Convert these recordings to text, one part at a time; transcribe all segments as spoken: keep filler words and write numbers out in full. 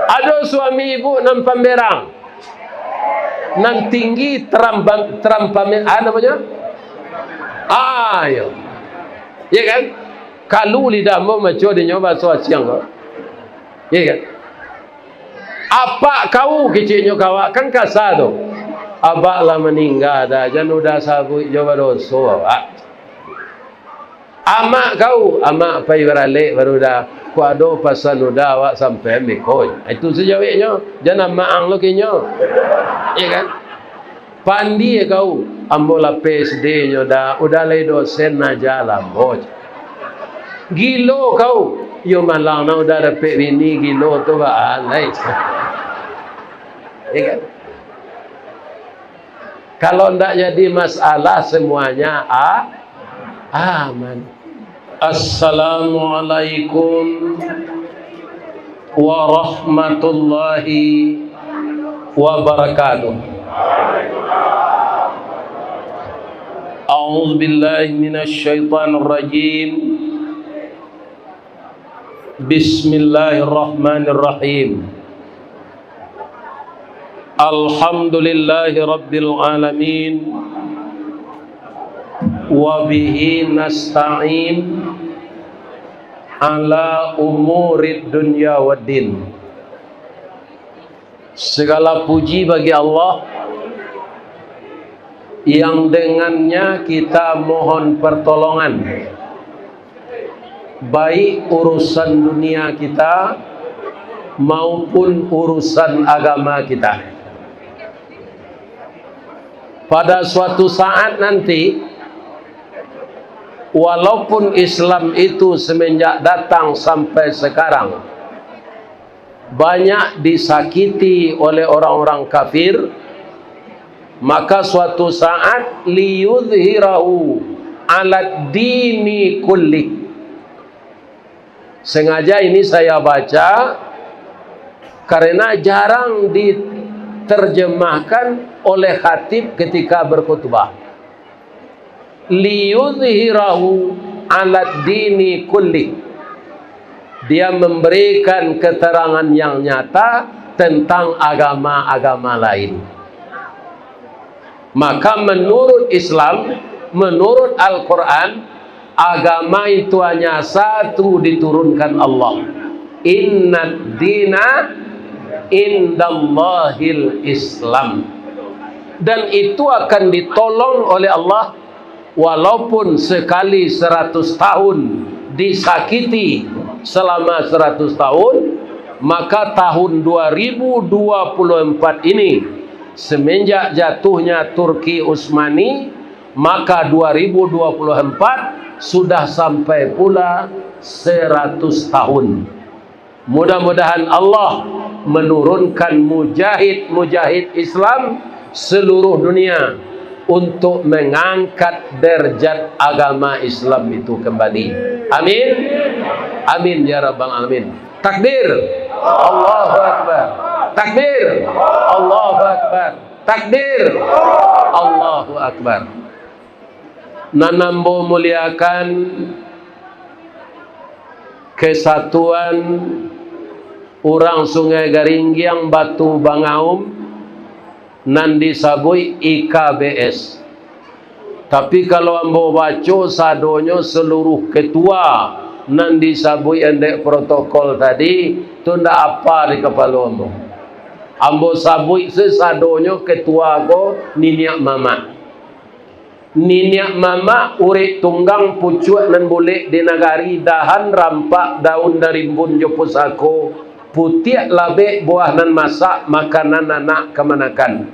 Ado suami ibu nan pamberang, nan tinggi teram-, terampame-, ah, namonyo? Ah, iyo. Iyo kan? Kalu lidah ambo maco dinyo bahaso asiang ko. Iyo kan? "Apak kau," keceknyo ka awak, kan kasa tu. "Abak lah maningga dah, jan udah sabuik jo badoso awak." "Amak kau," "Amak pai baralek baru dah, kok ado pasan udah awak sampaian beko." Itu sajaweknyo, jan amak ang lo kinyo. Iyo kan? "Pandie kau," "Ambo lah P S D nyo dah, udah lai dosen aja lah ambo." "Gilo kau," "Iyo malang nah udah dapek bini gilo tu baa lai." Iyo kan? Kalau ndak jadi masalah, semuanya a-, aman. Assalamualaikum warahmatullahi wabarakatuh. A'udzubillahi minasyaitonirrajim. Bismillahirrahmanirrahim. Alhamdulillahi rabbil alamin. Wa bihi nasta'in ala umurid dunya waddin. Segala puji bagi Allah yang dengannya kita mohon pertolongan, baik urusan dunia kita maupun urusan agama kita. Pada suatu saat nanti, walaupun Islam itu semenjak datang sampai sekarang banyak disakiti oleh orang-orang kafir, maka suatu saat, "Liyudhhirahu alad dini kullih." Sengaja ini saya baca karena jarang diterjemahkan oleh khatib ketika berkhutbah. "Liyudhhirahu alad dini kullih." Dia memberikan keterangan yang nyata tentang agama-agama lain. Maka menurut Islam, menurut Al-Quran, agama itu hanya satu diturunkan Allah. "Innad dina indallahil Islam." Dan itu akan ditolong oleh Allah, walaupun sekali seratus tahun disakiti selama seratus tahun, maka tahun dua ribu dua puluh empat ini, semenjak jatuhnya Turki Utsmani, maka dua ribu dua puluh empat sudah sampai pula seratus tahun. Mudah-mudahan Allah menurunkan mujahid-mujahid Islam seluruh dunia untuk mengangkat derajat agama Islam itu kembali. Amin. Amin ya rabbal alamin. Takbir. Allahu Akbar. Takbir. Allahu Akbar. Takbir. Allahu Akbar. Nan ambo muliakan, kesatuan urang Sungai Garinggiang Batu Bangaum, nan disabuik I K B S. Tapi kalau ambo baco sadonyo seluruh ketua nan disabuik andek protokol tadi, tu ndak apa di kapalo ambo. Ambo sabuik se sadonyo ketua ko niniak mamak. Niniak mamak, urek tunggang, pucuak nan bulek di nagari, dahan rampak, daun nan rimbun jo pusako, putiak labek, buah nan masak, makanan anak kamanakan.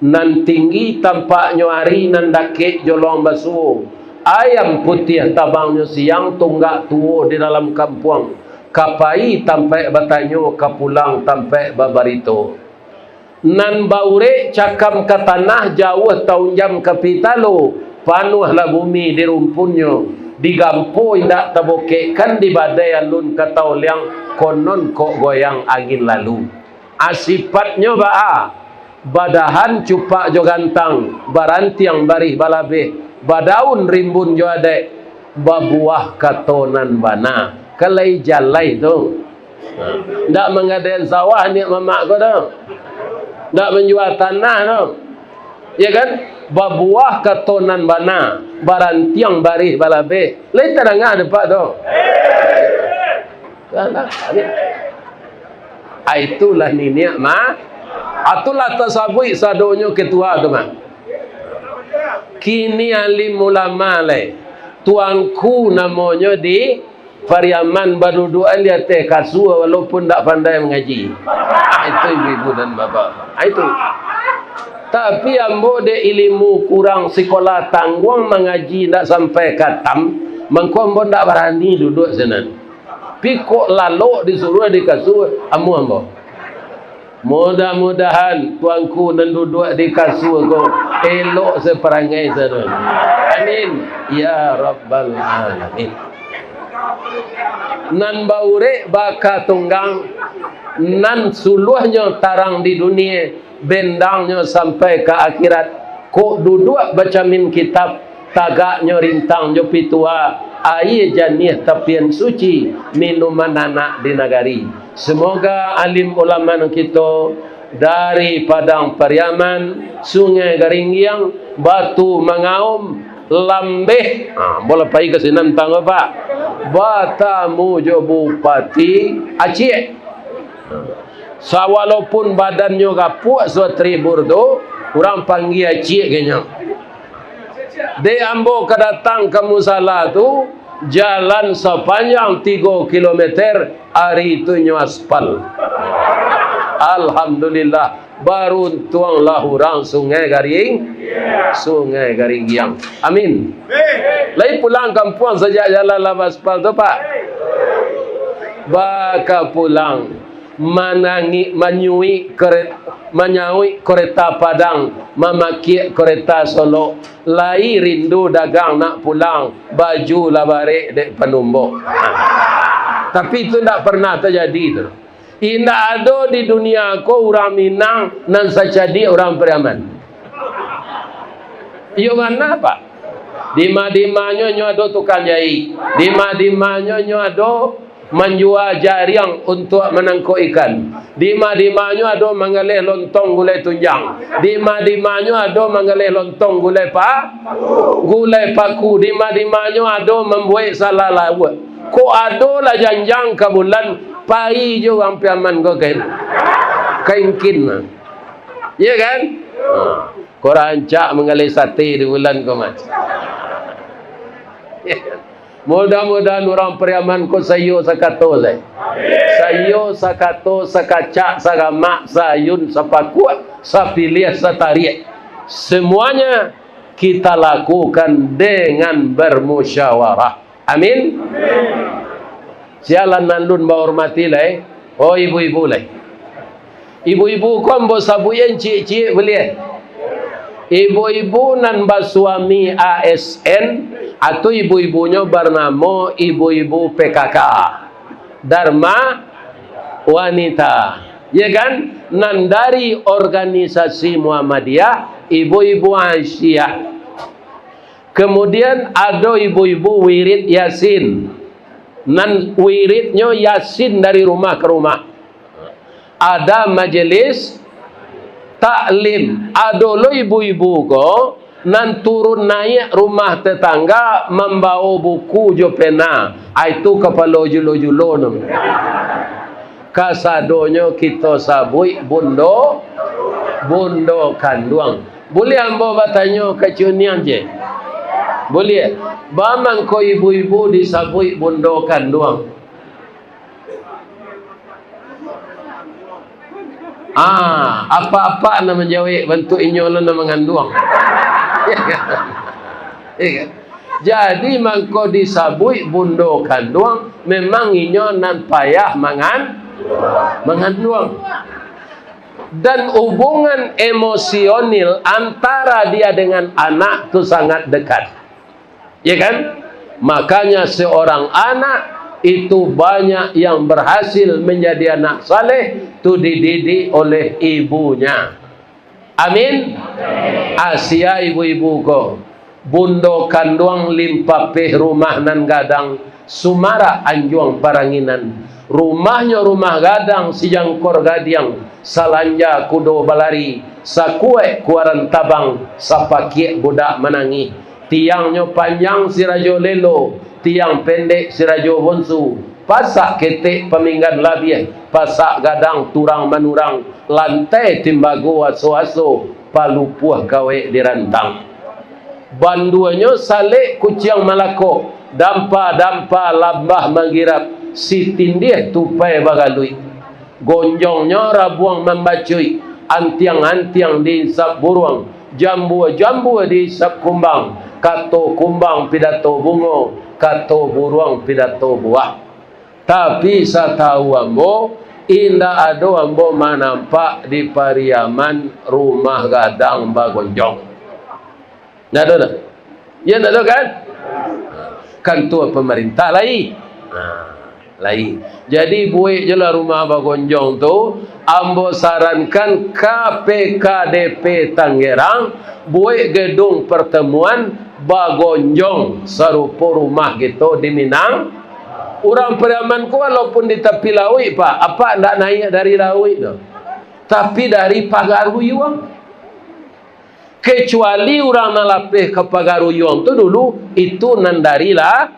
Nan tinggi tampaknyo ari, nan dakek jolong basuo, ayam putiah tabangnyo siang, tunggak tuo di dalam kampuang, ka pai tampaik batanyo, ka pulang tampaik babarito. Nan baurek cakam ka tanah, jauah taunjam ka pitalo, panuahlah bumi di rumpunnyo, digampo indak tabokekkan, di badai alun ka taoliang, konon kok goyang angin lalu. A, sipatnyo baa? Badahan cupak jo gantang, barantiang barih balabeh, badaun rimbun jo adaik, babuah kato nan bana. Kan lai jalai tu. Ndak manggadaian sawah niat mamak ko doh. Ndak manjua tanah doh. Ya kan? Babuah kato nan bana, barantiang barih balabeh. Lai tadanga dek Apak tu? Alah, ni. Ah, itulah niniak ma-, ah, itulah tasabuik sadonyo ketua tu mah. Kini alim ulama lai. Tuangku namonyo di Pariaman baduduak di ateh kasua, walaupun ndak pandai mangaji. Ah, itu ibu-ibu dan bapak. Ah, itu. Tapi ambo dek ilimu kurang sikolah tangguang mangaji ndak sampai katam, mangko ambo ndak barani duduak sinan. Pi kok lalok disuruah di kasua, amuah ambo. Mudah-mudahan tuangku nan duduak di kasua ko elok saparangai sadonyo. Amin. Ya Rabbal Alamin. Nan baurek baka tunggang, nan suluahnyo tarang di dunie, bendangnyo sampai ka akhirat. Kok duduak bacamin kitab, tagaknyo rintang jo pitua, aia janiah tapian suci, minuman anak di nagari. Semoga alim ulama kito dari Padang Pariaman, Sungai Garinggiang, Batu Mangaum, Lambeh, ha, ambo lah pai ka sinan tang, Pak. Batamu jo Bupati Aceh. Sawalaupun badannyo gapuak satribur tu, urang panggia ciek ka inyo. Dek ambo ka datang ka musala tu, jalan sapanjang tigo kilometer, ari tu inyo aspal. Alhamdulillah, baruntuanglah urang Sungai Garing, Sungai Garinggiang. Amin. Lai pulang kampuang sajak jalan lah baaspal tu, Pak? Baka pulang. Manangik, manyuik kere-, manyauik kereta Padang, mamakiak kereta Solok, lai rindu dagang nak pulang, baju lah barek dek panumbok. Tapi itu ndak pernah tajadi tu. Indak ado di dunia ko urang Minang nan sacadiak urang Pariaman. Iyo bana, Pak. Dima-dimanyo nyo ado tukang jahik. Dima-dimanyo nyo ado manjua jariang untuak manangkok ikan. Dima-dimanyo ado manggaleh lontong gulai tunjang. Dima-dimanyo ado manggaleh lontong gulai pa-, gulai paku. Dima-dimanyo ado mambuek salalauak. Kok ado lah janjang ka bulan, pai jo urang Piaman ko kain. Kain kin mah. Iya kan? Ha. Ko rancak manggaleh sate di bulan ko mah. Mudah-mudahan urang Pariaman ko saiyo sakato sae. Saiyo sakato, sakacak, saramak, saayun, sapakuak, sapiliah, satariak. Semuanya kita lakukan dengan bermusyawarah. Amin. Sialan nan lun bahormati lai. Oh, ibu-ibu lai. Ibu-ibu ko ambo sabuik ciek-ciek buliah. Ibu-ibu nan basuami A S N, atau ibu-ibunyo banamo ibu-ibu P K K, Dharma Wanita, ya kan? Nan dari organisasi Muhammadiyah, ibu-ibu Aisyah. Kemudian ado ibu-ibu wirid Yasin. Nan wiridnyo Yasin dari rumah ke rumah. Ada majelis taklim. Ado lo ibu-ibu ko nan turun naiak rumah tetangga mambawo buku jo pena. Ah, itu kapalo julo-julo namonyo. Kasadonyo kito sabuik bundo, bundo kanduang. Buliah ambo batanyo ka Cuniang je? Buliah. Baa mangko ibu-ibu disabuik bundo kanduang? Ah, apak-apak nan manjawek, bantuak inyo lo nan manganduang. Iya kan? Jadi mangko disabuik bundo kanduang, memang inyo nan payah mangan-, manganduang. Dan hubungan emosional antara dia dengan anak tu sangat dekat. Ya kan? Makanya seorang anak itu banyak yang berhasil menjadi anak saleh, tu dididik oleh ibunya. Amin. Asia ibu-ibu ko, bundo kanduang limpapeh rumah nan gadang, sumarak anjuang paranginan. Rumahnyo rumah gadang, sijangkor gadiang, salanja kudo balari, sakuaik kuaran tabang, sapakiak budak manangih. Tiangnyo panjang sirajo lelo, tiang pendek sirajo bonsu, pasak ketek paminggan labiah, pasak gadang turang manurang, lantai timbago aso-aso, palupuah kawek dirantang. Banduanyo salek kuciang malakok, dampa-dampa lambah manggirap, sitindiah tupai bagaluik. Gonjongnyo rabuang mambacuik, antiang-antiang diisap buruang, jambua-jambua diisap kumbang, kato kumbang pidato bungo, kato buruang pidato buah. Tapi satau ambo, indak ado ambo manampak di Pariaman rumah gadang bagonjong. Ndak ado doh. Iyo, ndak ado kan? Kantua pamarintah lai. Nah, lai. Jadi, buek jolah rumah bagonjong tu, ambo sarankan ka P K D P Tanggerang, buek gedung partamuan bagonjong sarupo rumah kito di Minang. Urang Pariaman ko walaupun di tapi lauik, Pak, apak ndak naiak dari lauik doh, tapi dari pagaruyuang. Kecuali urang nan lapeh ka pagaruyuang tu dulu, itu nan dari la-,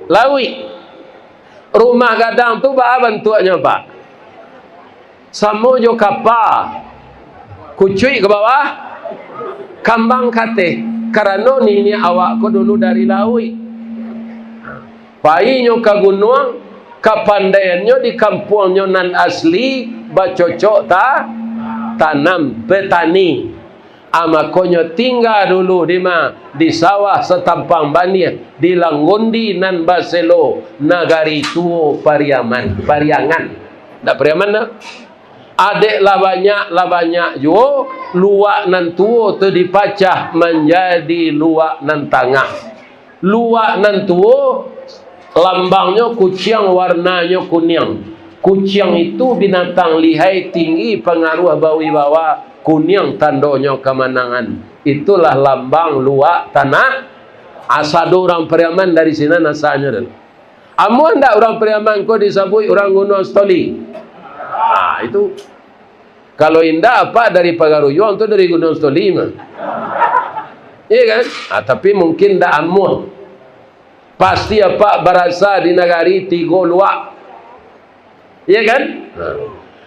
lauik. Rumah gadang tu baa bantuaknyo, Pak? Samo jo kapa, kucuik ka bawah, kambang ka ateh, karano niniak awak ko dulu dari lauik. Painyo ka gunuang, kapandaiannyo di kampuangnyo nan asli, bacocok ta-, tanam, petani. A, makonyo tingga dulu di ma, di sawah satampang baniah, di Langgondi nan baselo, nagari tuo Pariaman, Pariangan. Ndak Pariaman doh. Adek lah banyak, lah banyak juo, luak nan tuo tu dipacah manjadi luak nan tangah. Luak nan tuo, lambangnyo kuciang, warnanyo kuniang. Kuciang itu binatang lihai, tinggi, pangaruah, bawibawa, kuniang tandonyo kamanangan. Itulah lambang luak tanah. Asa ado urang Pariaman dari sinan asanyo tu. Amuah ndak urang Pariaman ko disabuik urang Gunuang Stoli? Nah, itu. Kalau indak, apak dari Pagaruyuang tu dari Gunuang Stoli mah. Iya kan? Ah, tapi mungkin ndak amuah. Pasti apak barasa di nagari tigo luak. Iya kan? Nah.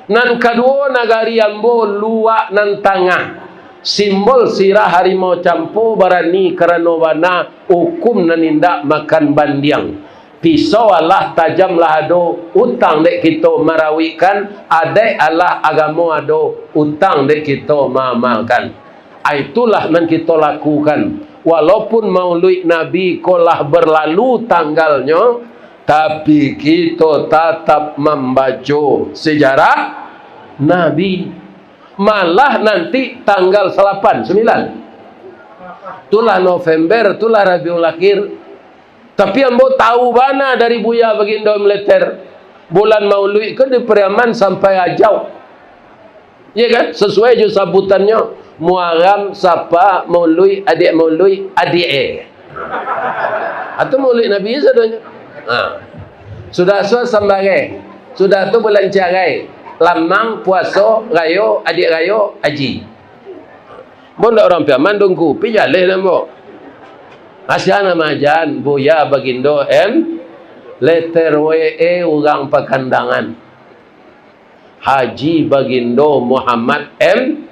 Nan kaduo, nagari ambo luak nan tangah. Simbol sirah harimau campo, barani karano bana, ukum nan indak makan bandiang. Pisau alah tajam lah ado, utang dek kito marawikkan, adaik alah agamo ado, utang dek kito maamalkan. A, itulah nan kito lakukan. Walaupun mauluik Nabi ko lah berlalu tanggalnyo, tapi kito tatap mambaco sejarah Nabi. Malah nanti tanggal salapan, sambilan, itulah November, itulah Rabiul Akhir. Tapi ambo tahu bana dari Buya Bagindo M Letter, bulan Mauluik ko di Pariaman sampai Ajau. Iya kan? Sasuai jo sabutannyo, Muaram, Sapa, Mauluik, Adiak Mauluik, Adiak e. Atau Mauluik Nabi sadonyo. Ha. Sudah tu Sambarai. Sudah tu bulan Carai. Lamang, Puaso, Rayo, Adiak Rayo, Aji. Ambo ndak urang Piaman, Dungku, pi jaleh lah ambo. Asia namo jan, Buya Bagindo M Letter W E urang Pakandangan. Haji Bagindo Muhammad M,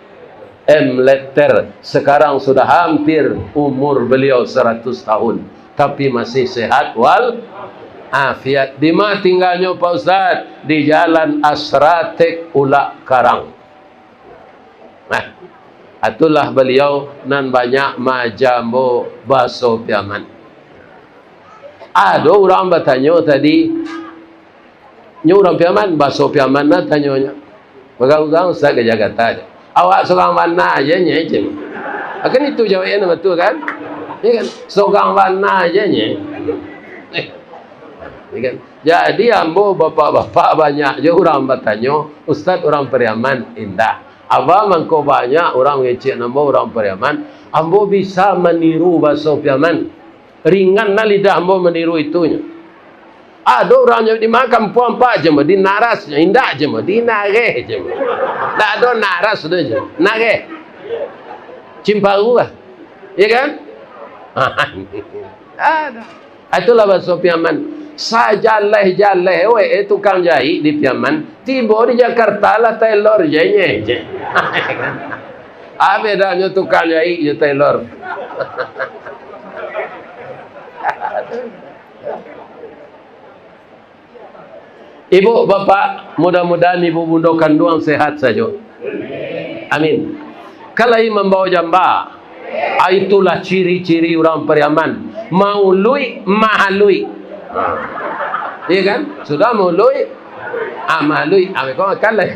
M Letter. Sekarang sudah hampir umur beliau seratus tahun, tapi masih sehat wal afiat. Di ma tinggalnyo, Pak Ustaz? Di Jalan Asratek Ulak Karang. Nah, itulah baliau nan banyak maaja ambo baso Piaman. Ado urang batanyo tadi, nyo urang Piaman, baso Piaman lah tanyonyo. Bagarang Ustaz ka Jakarta, "Awak sorang bana aja nye, cen?" Kan itu jawabnyo batua kan? Ya kan? "Sorang bana aja nye." Ya kan? Jadi ambo, bapak-bapak, banyak jo urang batanyo, "Ustaz urang Pariaman?" Indak. Aba mangko banyak urang mangecek ambo urang Pariaman, ambo bisa maniru baso Piaman. Ringan na lidah ambo maniru itunyo. Ado urang nyo di ma kampuang, Pak, cuma di Naras, indak cuma di Nareh, cuma. Ndak ado Naras tu, cuma Nareh. Cimparu lah. Ya kan? Ado. Itulah baso Piaman. Sajaleh-jaleh we, eh, tukang jahik di Piaman. Tibo di Jakarta lah tailor je, nye, je. Apo bedanyo tukang jahik jo tailor? Ibu, bapak, mudah-mudahan ibu bundo kanduang sehat sajo. Amin. Ka lai mambao jamba, ah, itulah ciri-ciri urang Pariaman. Mauluik, mahaluik. Iya kan? Sudah mauluik, ah, mahaluik. Ah, kau makan lah.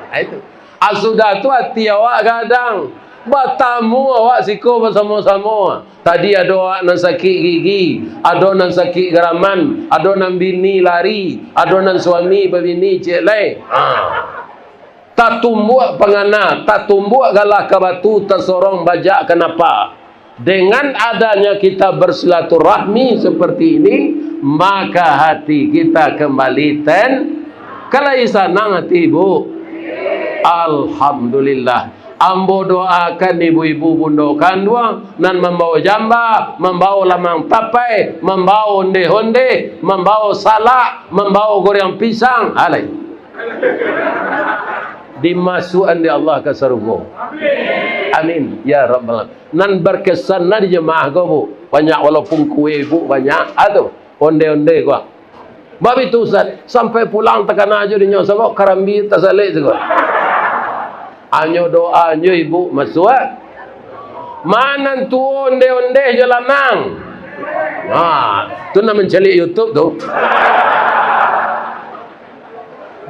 Ah, itu. Ah, sudah tu ati awak gadang. Batamu awak siko basamo-samo. Tadi ado awak nan sakik gigi, ado nan sakik garaman, ado nan bini lari, ado nan suami babini ciek lai. Ha. Tatumbuak pangana, tatumbuak galah ka batu, tasorong bajak ka napa. Dengan adanya kita bersilaturahmi seperti ini, maka hati kita kembali ten-, ka lai sanang hati, Bu. Alhamdulillah. Ambo doakan ibu-ibu bundo kanduang nan mambawa jamba, mambawa lamang tapai, mambawa onde-onde, mambawa salak, mambawa goreng pisang. Alai. Dimasuakan dek Allah ka sarugo. Amin. Ya Rabbal Alamin. Nan berkesan lah di jamaah ko, Bu. Banyak walaupun kue, Bu, banyak. Ah, tu. Onde-onde ko. Bak itu, Ustaz, sampai pulang takana jo dinyo, sabab karambia tasalek tu. Hanyo doanyo ibu masuak. Manan tuo onde-onde jo lamang. Ha, tu nan mancaliak YouTube tu.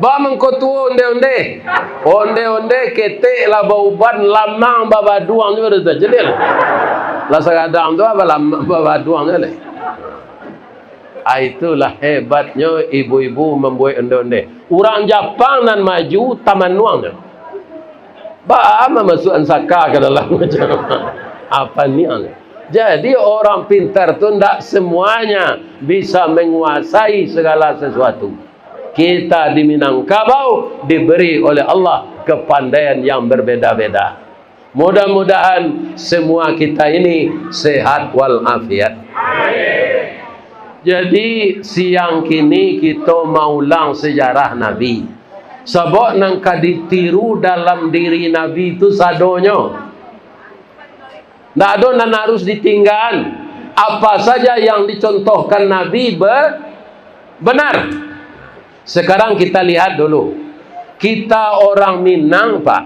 Ba mangko tuo onde-onde. Onde-onde ketek lah bauban, lamang babaduang juo dah tajadian. Lah sagadang tu apo lamang babaduang juo lai. Ah, itulah hebatnyo ibu-ibu mambuek onde-onde. Urang Japang nan maju tamanuang tu. Baa mamasuakan saka ka dalam macam apa niang. Jadi, orang pintar tu ndak semuanya bisa menguasai segala sesuatu. Kita di Minangkabau diberi oleh Allah kepandaian yang berbeda-beda. Mudah-mudahan semua kita ini sehat walafiat. Jadi, siang kini kito maulang sejarah Nabi. Sabab nan ka ditiru dalam diri Nabi tu sadonyo. Ndak ado nan harus ditinggaan. Apa saja yang dicontohkan Nabi be-, benar. Sekarang kita lihat dulu. Kita orang Minang, Pak,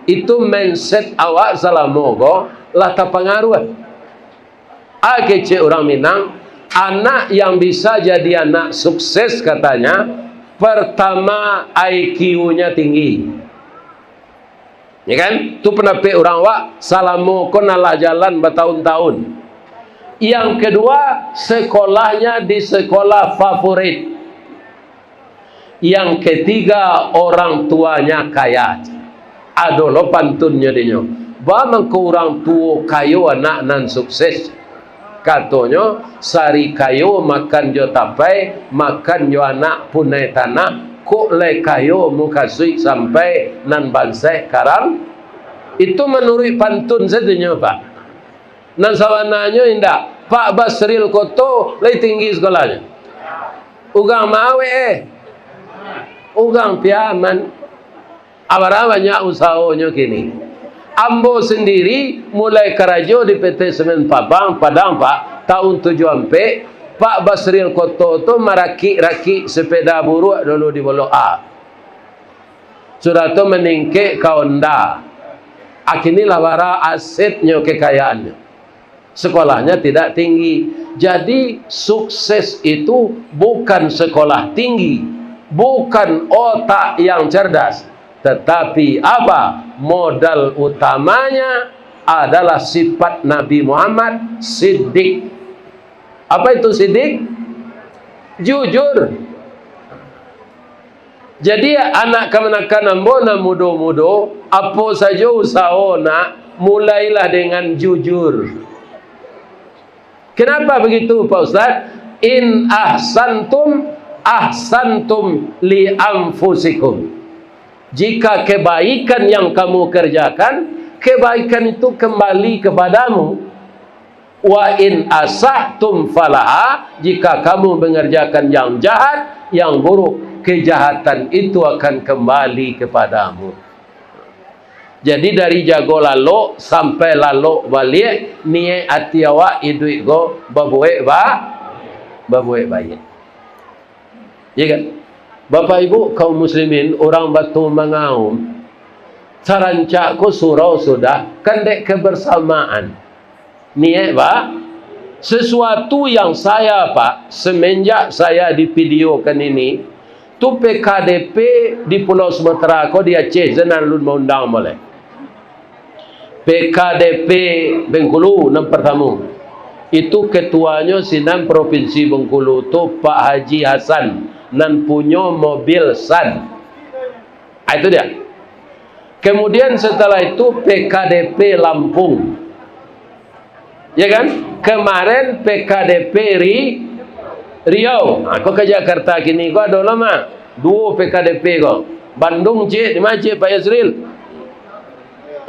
itu mindset awak salamo ko lah tapangaruah. Ah, kecek urang Minang, anak yang bisa jadi anak sukses, katanya, pertama, I Q-nya tinggi. Ya kan? Tu pandapek urang awak, salamo ko nan lah jalan batahun-tahun. Yang kedua, sekolahnya di sekolah favorit. Yang ketiga, orang tuanya kaya. Ado lo pantunnyo dinyo. Ba mangko urang tuo kayo anak nan sukses. Katonyo, sari kayo makan jo tapai, makan jo anak punai tanak, kok lai kayo mukasuik sampai nan bansaik karam. Itu manuruik pantun sajo nyo, Pak. Nan sabananyo indak. Pak Basril Koto lai tinggi sekolahnyo. Ugang ma awak, eh? Ugang Piaman. Abara banyak usahonyo kini. Ambo sendiri mulai karajo di P T Semen Pabang, Padang, Pak, tahun tujuah ampek, Pak Basril Koto tu marakik-rakik sepeda buruak dulu di Bolok A. Sudah tu maningkek ka Honda. Akini lah bara asetnyo, kekayaannyo. Sekolahnya tidak tinggi. Jadi, sukses itu bukan sekolah tinggi, bukan otak yang cerdas, tetapi apa? Modal utamanya adalah sifat Nabi Muhammad, siddiq. Apa itu siddiq? Jujur. Jadi, anak kamanakan ambo nan mudo-mudo, apo sajo usaho nak, mulailah dengan jujur. Kenapa begitu, Pak Ustaz? "In ahsantum, ahsantum li anfusikum." Jika kebaikan yang kamu kerjakan, kebaikan itu kembali kepadamu. "Wa in asa'tum falaha," jika kamu mengerjakan yang jahat, yang buruk, kejahatan itu akan kembali kepadamu. Jadi, dari jago lalok sampai lalok baliak, niaik ati awak iduik ko babuek ba-, babuek baiak. Ya kan? Bapak Ibu kaum muslimin, urang Batu Mangaum, sarancak ko surau sudah, kan dek kebersamaan. Niaik, Pak. Sesuatu yang saya, Pak, semenjak saya divideokan ini, tu P K D P di Pulau Sumatera ko, di Aceh, sinan alun maundang boleh. P K D P Bengkulu nan partamo, itu ketuanyo sinan Provinsi Bengkulu tu Pak Haji Hasan, nan punyo mobil san. Ah, itu dia. Kemudian setelah itu P K D P Lampung. Ya kan? Kemarin P K D P Ri-, Riau. Ha, ko ka Jakarta kini ko ado lah mah. Duo P K D P ko. Bandung ciek, di ma ciek Pak Yasril?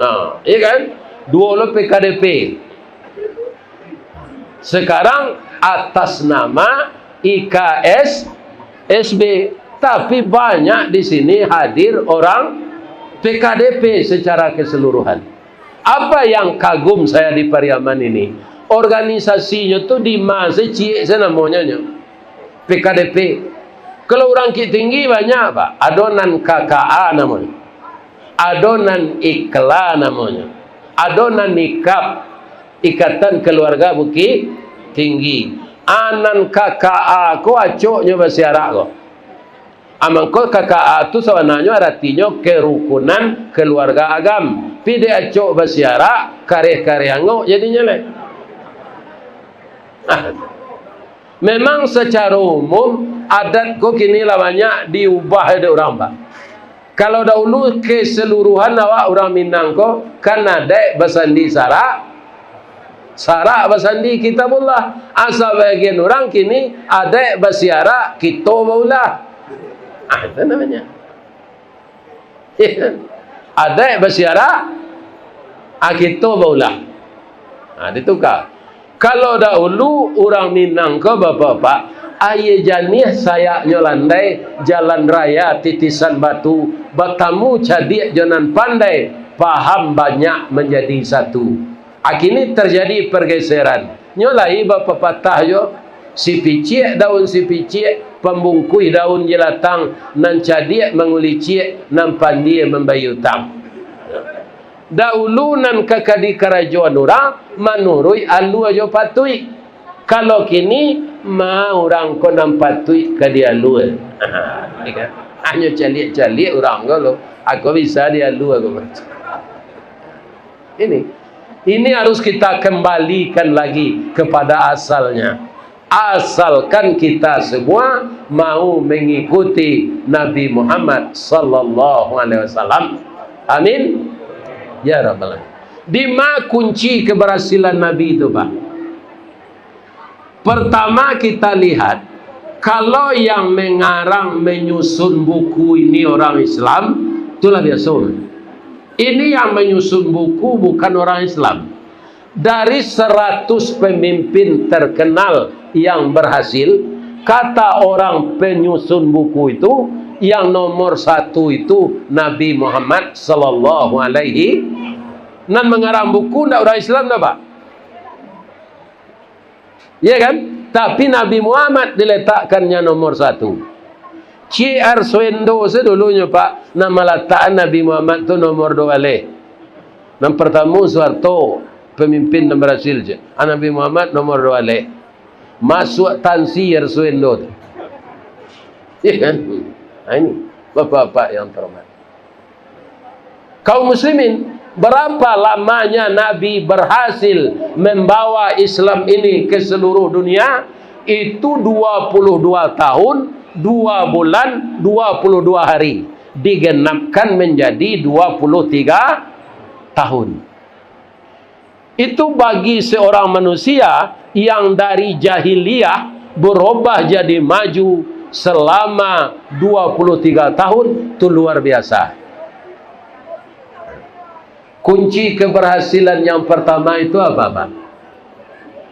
Ha, iya kan? Duo lo P K D P. Sekarang atas nama I K S S B. Tapi banyak di sini hadir orang P K D P secara keseluruhan. Apa yang kagum saya di Pariaman ini, organisasinya tu di ma se ciek se namonyo nyo, P K D P. Kalau urang Bukittinggi banyak, Pak. Ado nan K K A namonyo. Ado nan IKLA namonyo. Ado nan IKAB, Ikatan Keluarga Bukittinggi. Ah, nan K K A ko acoknyo basiarak ko. Ah, mangko K K A tu sabananyo aratinyo kerukunan keluarga agam. Pi dek acok basiarak, kareh-kareh angok jadinyo lai. Memang sacaro umum, adat ko kini lah banyak diubah dek urang, Pak. Kalau dahulu keseluruhan awak urang Minang ko, kan adaik basandi sarak, sarak basandi Kitabullah. Ah, sabagian urang kini adaik basiarak, kito baulah. Ah, itu namanya. Adaik basiarak, ah, kito baulah. Ah, dituka. Kalau dahulu urang Minang ko, Bapak-bapak, aia janiah sayaknyo landai, jalan raya titisan batu, batamu cadiak jo nan pandai, paham banyak manjadi satu. Ah, kini tarjadi pargaseran. Nyo lai bapapatah jo, sipiciak daun sipiciak, pambungkuih daun jelatang, nan cadiak mangulicik, nan pandia mambayia utang. Dahulu nan ka, ka dikarajoan urang manuruik alua jo patuik. Kalau kini, ma urang ko nan patuik ka dialua. Hanyo caliak-caliak urang ko lo, ako bisa dialua ko. Ini, ini harus kita kembalikan lagi kepada asalnya. Asalkan kita semua mau mengikuti Nabi Muhammad sallallahu alaihi wasallam. Amin. Ya Rabbal Alamin. Di ma kunci keberhasilan Nabi itu, Pak? Pertama kita lihat, kalau yang mengarang, menyusun buku ini orang Islam, itulah biasa. Ini yang menyusun buku bukan orang Islam. Dari seratus pemimpin terkenal yang berhasil, kata orang penyusun buku itu, yang nomor satu itu Nabi Muhammad sallallahu alaihi. Nan mengarang buku ndak orang Islam dah, Pak? Ya kan? Tapi Nabi Muhammad diletakkannya nomor satu. Cik Arswendo sadulunyo, Pak, nan malatakan Nabi Muhammad tu nomor dua baleh. Nan partamo Soeharto, pemimpin nan berhasil, cik. Ah, Nabi Muhammad nomor dua baleh. Masuak tansi Arswendo tu. Ya kan? Nah, ini, Bapak-bapak yang terhormat. Kaum muslimin, berapa lamanya Nabi berhasil membawa Islam ini ke seluruh dunia? Itu dua puluh dua tahun, dua bulan, dua puluh dua hari. Digenapkan menjadi dua puluh tiga tahun. Itu bagi seorang manusia yang dari jahiliyah berubah jadi maju selama dua puluh tiga tahun, tu luar biasa. Kunci keberhasilan yang pertama itu apa, Pak?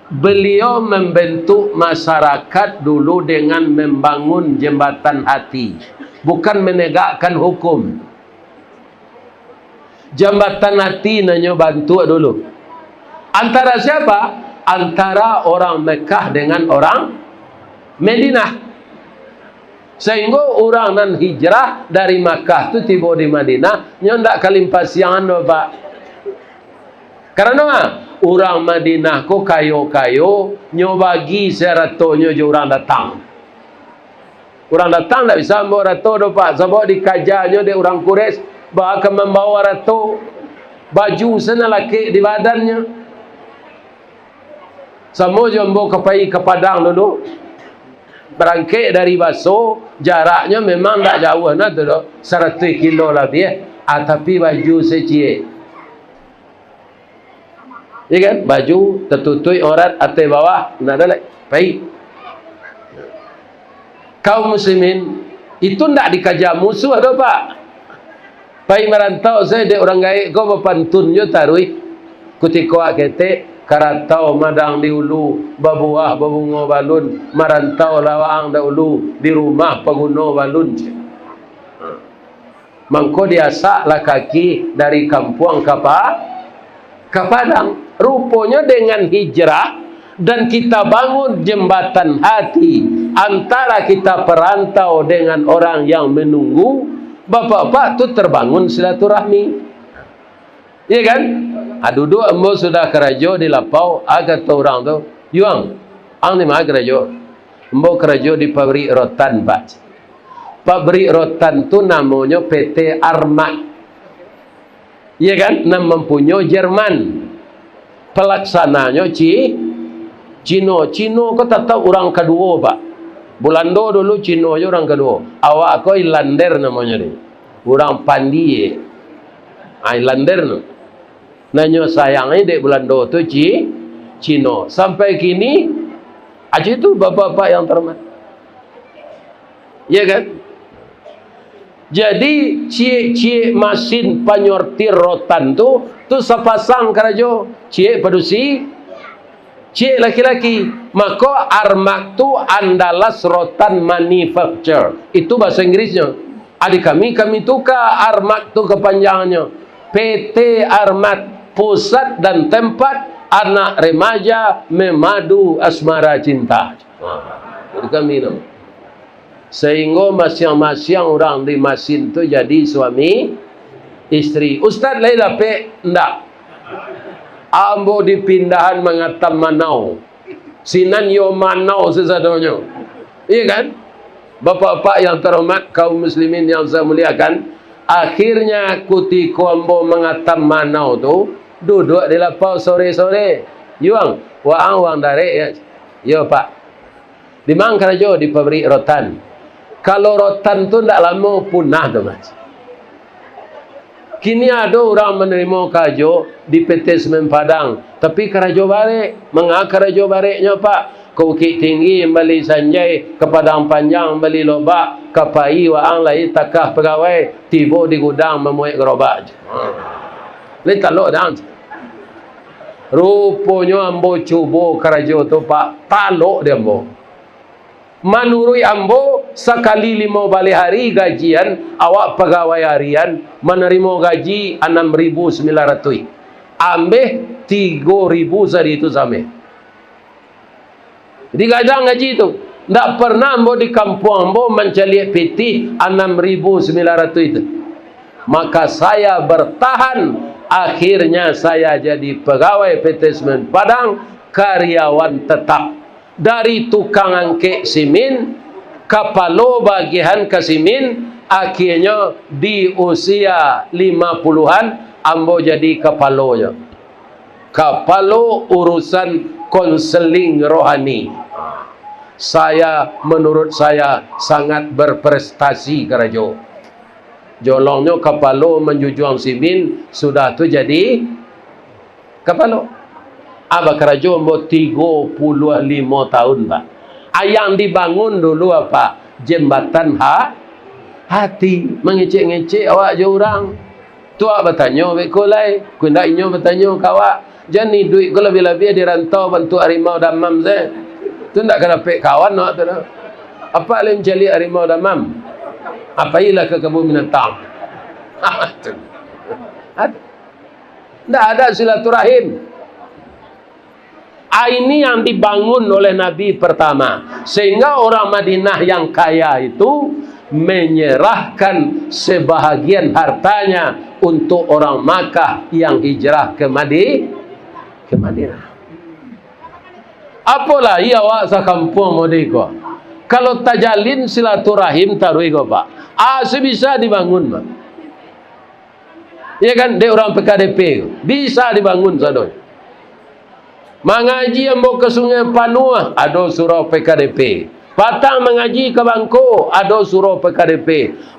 Beliau membentuk masyarakat dulu dengan membangun jembatan hati, bukan menegakkan hukum. Jambatan ati nan nyo bantuak dulu. Antara siapa? Antara orang Mekah dengan orang Madinah. Sahinggo urang nan hijrah dari Makkah tu tibo di Madinah, nyo ndak kalimpasiangan doh, Pak. Karano, ah, urang Madinah ko kayo-kayo, nyo bagi saratonyo jo urang datang. Urang datang ndak bisa ambo rato doh, Pak, sabab dikajanyo dek urang Quraisy, baa ka mambawa rato, baju se nan lakek di badannyo. Samo jo ambo ka pai ka Padang dulu, barangkek dari Baso, jaraknyo memang ndak jauah nah tu doh, saratuih kilo labiah, ah, tapi baju se ciek. Ya kan? Baju tatutuik aurat ateh bawah, ndak ado lai. Pai. Kaum muslimin, itu ndak dikaja musuah doh, Pak. Pai marantau sajo dek urang gaek ko bapantun jo taruih. Kutiko awak ketek, karatau madang di ulu, babuah babungo balun, marantau lah waang dahulu, di rumah paguno balun. Mangko diasaklah kaki dari kampuang ka Pa-, ka Padang. Ruponyo dengan hijrah dan kita bangun jembatan hati antara kita perantau dengan orang yang menunggu, bapak-bapak tu terbangun silaturahmi. Iya kan? Ah, duduk ambo sudah karajo di lapau, ah, kato urang tu, "Yuang, ang di ma karajo?" "Ambo karajo di pabrik rotan, Pak." Pabrik rotan tu namonyo P T Armat. Iya kan? Nan mampunyoi Jerman. Palaksananyo Ci-, Cino. Cino ko tatap urang kaduo, Pak. Bulando dulu, Cino jo urang kaduo. Awak ko Ilander namonyo ni. Urang Pandi. Ah, Ilander tu. Nan nyo sayangi dek Bulando tu Ci-, Cino. Sampai kini, aja tu bapak-bapak yang terhormat. Ya kan? Jadi, ciek-ciek masin panyortir rotan tu, tu sapasang karajo. Ciek padusi, ciek laki-laki. Mako, Armat tu Andalas Rotan Manufacture. Itu bahasa Inggrisnyo. Adi kami, kami tuka Armat tu kapanjangannyo. P T Armat, pusat dan tempat anak remaja memadu asmara cinta. Nah, itu kami tu. Sahinggo masiang-masiang urang di masin tu jadi suami istri. Ustaz lai dapek? Ndak. Ambo dipindahan mangatam manau. Sinan yo manau sasadonyo. Iya kan? Bapak-bapak yang terhormat, kaum muslimin yang saya muliakan, akhirnya kutiko ambo mangatam manau tu, duduak di lapau sore-sore. "Yuang, waang, waang darek ya?" "Yo, Pak." "Di ma karajo?" "Di pabrik rotan." Kalau rotan tu ndak lamo punah tu, Mas. Kini ado urang manarimo karajo di P T Semen Padang, tapi karajo barek. "Manga karajo bareknyo, Pak?" "Ka Bukik Tinggi mambali sanjai, ka Padang Panjang mambali lobak, ka pai waang lai takah pagawai, tibo di gudang mamuek garobak." Lai talok dang. Ruponyo ambo cubo karajo tu, Pak, talok di ambo. Manuruik ambo, sakali limo baleh ari gajian, awak pagawai harian manarimo gaji anam ribu sambilan ratuih. Ambeh tigo ribu sari tu sameh. Digadang gaji tu. Ndak pernah ambo di kampuang ambo mancaliak pitih anam ribu sambilan ratuih tu. Maka saya bertahan, akhirnya saya jadi pegawai P T Semen Padang, karyawan tetap. Dari tukang angkek simin, kapalo bagian ka simin, akhirnyo di usia lima puluhan, ambo jadi kapalonyo. Kapalo urusan konseling rohani. Saya, menurut saya, sangat berprestasi karajo. Jolongnyo kapalo manjujuang simin, sudah tu jadi kapalo. Ah, bakarajo ambo tigo puluah limo tahun, Pak. A, yang dibangun dulu apa? Jembatan ha-, hati. Mangecek-ngecek awak jo urang. Tu awak batanyo beko lai, kok indak inyo batanyo ka awak. Jan iduik ko labiah-labiah di rantau bantuak harimau damam se. Tu ndak ka dapek kawan awak tu doh. Apak lai mancaliak harimau damam? Apak ilah ka kabun binatang. Tu. Ndak ada silaturahim. Ah, ini yang dibangun oleh Nabi pertama. Sehingga orang Madinah yang kaya itu menyerahkan sebahagian hartanya untuk orang Makkah yang hijrah ke Madi-, ke Madinah. Apo lai awak sakampuang model ko? Kalau tajalin silaturahim taruih ko, Pak. Ah, sabisa dibangun, Pak. Ya kan? Dek urang P K D P tu. Bisa dibangun sadonyo. Mangaji ambo ka Sungai Panuah, ado surau P K D P. Patang mangaji ka Bangko, ado surau P K D P.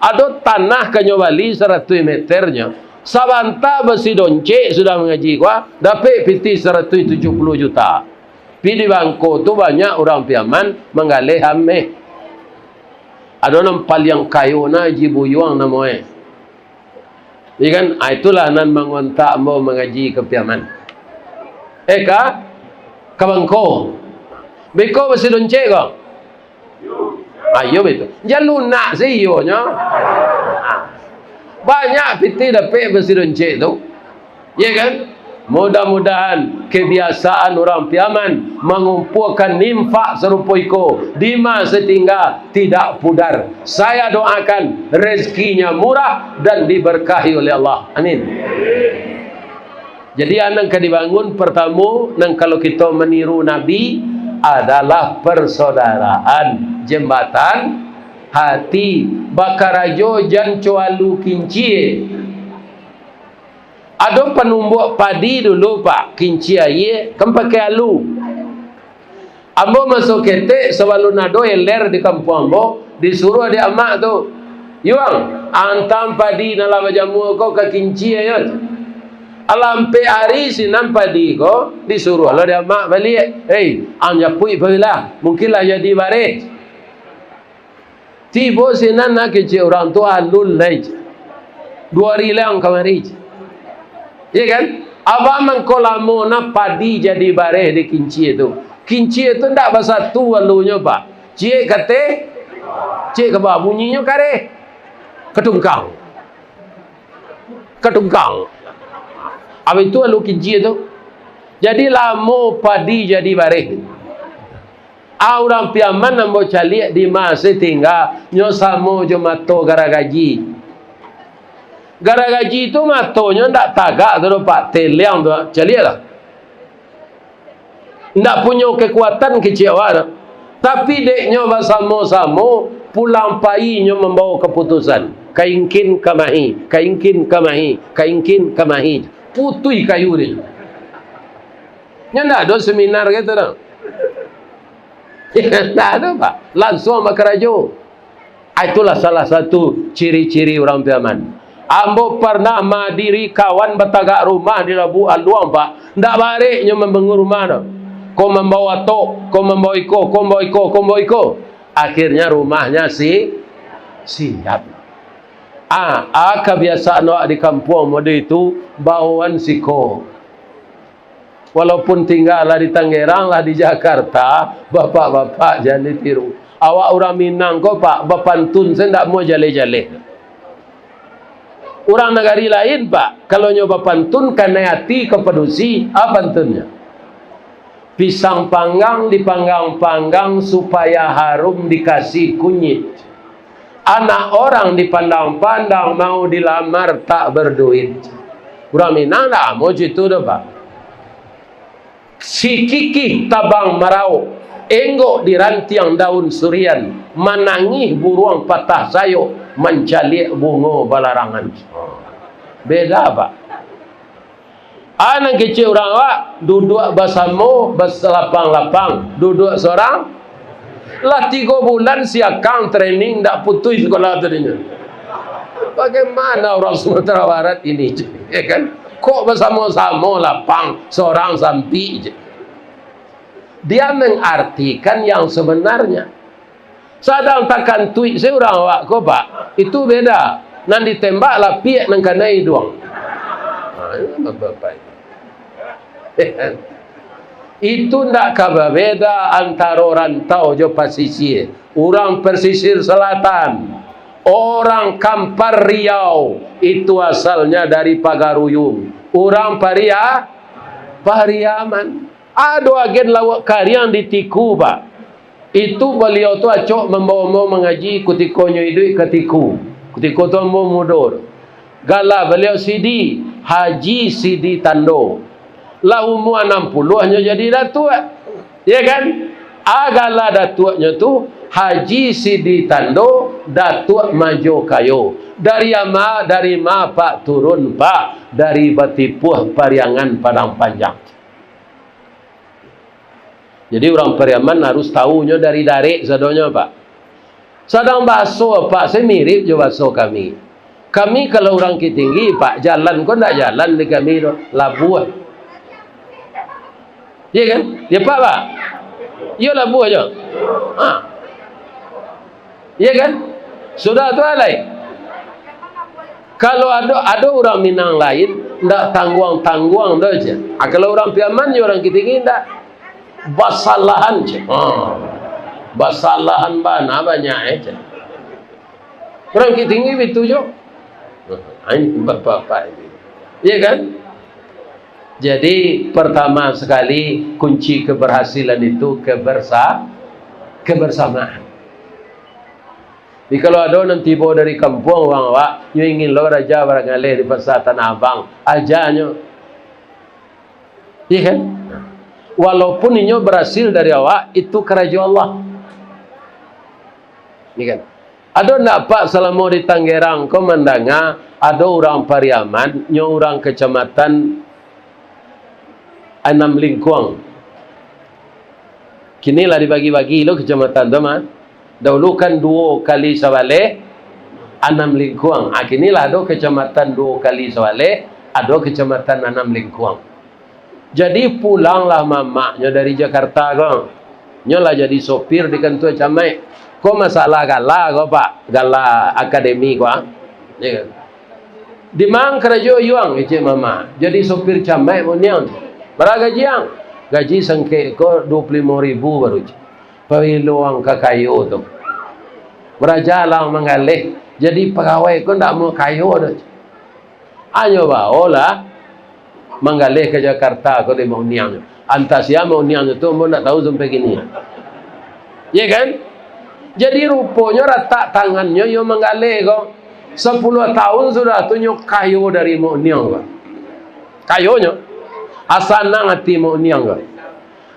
Ado tanah ka nyo bali saratuih meternyo. Sabanta basidoncek sudah mangaji ko, dapek pitih saratuih tujuah puluah juta. Pi di Bangko tu banyak urang Piaman manggaleh ameh. Ado nan paliang kayo na Haji Buyuang namoe. Iya kan? Ah, itulah nan mangontak ambo mangaji ka Piaman. Eh, ka? Ka Bangko. Beko basidoncek ko? Ah, iyo betul. Jan lunak se iyonyo. Ah. Banyak pitih dapek basidoncek tu. Iya kan? Mudah-mudahan kebiasaan urang Piaman mangumpuakan infak sarupo iko, dima satingga tidak pudar. Saya doakan rezekinya murah dan diberkahi oleh Allah. Amin. Jadi, a nan ka dibangun partamo, nan kalau kito maniru Nabi, adalah persaudaraan, jembatan hati, bakarajo jan co alu kincie. Ado panumbuak padi dulu, Pak, kincie aia, kan pakai alu. Ambo maso ketek, sabalun ado eler di kampuang ambo, disuruah dek amak tu, "Yuang, antam padi nan lah bajamua ko ka kincie, yo." Alah ampek ari sinan padi ko, disuruah lo dek amak baliak, "Hei, ang japuik pagilah, mungkin lah jadi bareh." Tibo sinan, nah, kecek urang tu alun lai. Duo ari lai ang kamari. Iya kan? Abah mangko lamo nah padi jadi bareh di kincie tu. Kincie tu ndak basatu alunyo, Pak. Ciek kateh, ciek ka bawah, bunyinyo kareh. Katungkang. Katungkang. Abih tu alu kincie tu. Jadi lamo padi jadi bareh. A, urang Piaman ambo caliak dima satingga, nyo samo jo mato garagaji. Garagaji tu matonyo ndak tagak tu doh, Pak, teleng tu, caliaklah. Ndak punyo kekuatan kecek awak tu. Tapi dek nyo basamo-samo, pulang pai nyo mambawa kaputusan. Kaingkin kamahi, kaingkin kamahi, kaingkin kamahi. Putuih kayu dia. Nyo ndak ado seminar gitu doh. Ndak ado, Pak. Langsuang bakarajo. Ah, itulah salah satu ciri-ciri urang Piaman. Ambo parnah madiri kawan batagak rumah di Labuah Aluang, Pak. Ndak barek nyo mambangun rumah tu. Ko mambawa tok, ko mambawa iko, ko mambawa iko, ko mambawa iko. Akhirnya rumahnya si-, siap. Ah, ah, kabiasaan awak di kampuang model itu, bawaan siko. Walaupun tingga lah di Tangerang, lah di Jakarta, bapak-bapak jan ditiru. Awak urang Minang ko, Pak, bapantun se ndak amuah jaleh-jaleh. Urang nagari lain, Pak, kalau nyo bapantun, kanai ati ka padusi, a pantunnyo? Pisang panggang dipanggang-panggang supaya harum dikasih kunyit. Anak orang dipandang-pandang, mau dilamar tak berduit. Urang Minang ndak amuah cito doh, Pak. Si kikih tabang marauk, enggok di rantiang daun surian, manangih buruang patah sayok, mancaliak bungo balarangan. Beda, Pak. Ah, nan kecek urang awak, duduak basamo, basalapang-lapang, duduak sorang. Lah tigo bulan si Akang training, ndak putuih sikolah tadinyo. Bagaimana orang Sumatera Barat ini, ya kan? Kok basamo-samo lapang, sorang sampik je. Dia mengartikan yang sebenarnya. Sadang takantuik se urang awak ko, Pak. Itu beda. Nan ditembak lapiak nan kanai iduang. Ha, itu bapak-bapak. Itu ndak ka babeda antaro rantau jo pasisia. Urang pesisir selatan, orang Kampar Riau, itu asalnya dari Pagaruyung. Urang Paria-, Pariaman. Ado agen Lauak Kariang di Tiku, Pak. Itu baliau tu acok mambawa ambo mangaji kutiko nyo iduik ka Tiku. Kutiko tu ambo mudo tu. Gala baliau Sidi, Haji Sidi Tando. Lah umua anam puluah nyo jadi datuak. Ya kan? A gala datuaknyo tu Haji Sidi Tando, Datuak Majo Kayo. Dari ama, dari ma, Pak, turun, Pak? Dari Batipuah, Pariangan, Padang Panjang. Jadi, urang Pariaman harus tahu nyo dari darek sadonyo, Pak. Sadang bahaso, Pak, se mirip jo bahaso kami. Kami kalau urang Bukittinggi, Pak, jalan ko ndak jalan di kami tu, labuah. Iya kan? Ya, Pak, Pak? Iyo, labuah jo. Ha. Iya kan? Sudah tu alai. Kalau ado, ado urang Minang lain, ndak tangguang-tangguang doh, ceh. Ah, kalau urang Piaman jo urang Bukittinggi ndak. Basalahan, ceh. Ha. Basalahan bana banyak, eh, ceh. Urang Bukittinggi bitu jo. Ain bapak-bapak itu. Iya kan? Jadi, pertama sekali, kunci keberhasilan itu kebersa-, kebersamaan. Jadi, kalau ado nan tibo dari kampuang urang awak, nyo ingin lo raja barangaleh di Pasar Tanah Abang, aja nyo. Iya kan? Walaupun inyo berhasil dari awak, itu karajo Allah. Iya kan? Ado ndak, Pak, salamo di Tanggerang ko mandanga ado urang Pariaman, nyo urang Kecamatan Anam Lingkuang. Kini lah dibagi-bagi lo kecamatan tu mah. Dahulu kan duo kali sabaleh Anam Lingkuang. Ah, kini lah ado kecamatan duo kali sabaleh, ado kecamatan Anam Lingkuang. Jadi pulanglah mamaknyo dari Jakarta ko. Nyo lah jadi sopir di kantua camaik. Ko masalah gala ko, Pak, gala akademi ko, ah. Ya kan? "Di ma ang karajo, Yuang?" kecek mama. "Jadi sopir camaik, Mak Niang." "Bara gaji ang?" "Gaji sangkek ko duo puluah limo ribu baru," cek. "Pabilo ang ka kayo tu? Baraja lah ang manggaleh. Jadi pagawai ko ndak mau kayo doh," cek. Anyo baolah manggaleh ka Jakarta ko dek Mak Uniang nyo. Antah sia Mak Uniang nyo tu, ambo ndak tahu sampai kini. Ye kan? Jadi ruponyo ratak tangannyo iyo manggaleh ko. Sapuluah tahun sudah tu nyo kayo dari Mak Uniang ko. Kayonyo. Asa sanang ati Mak Uniang ko.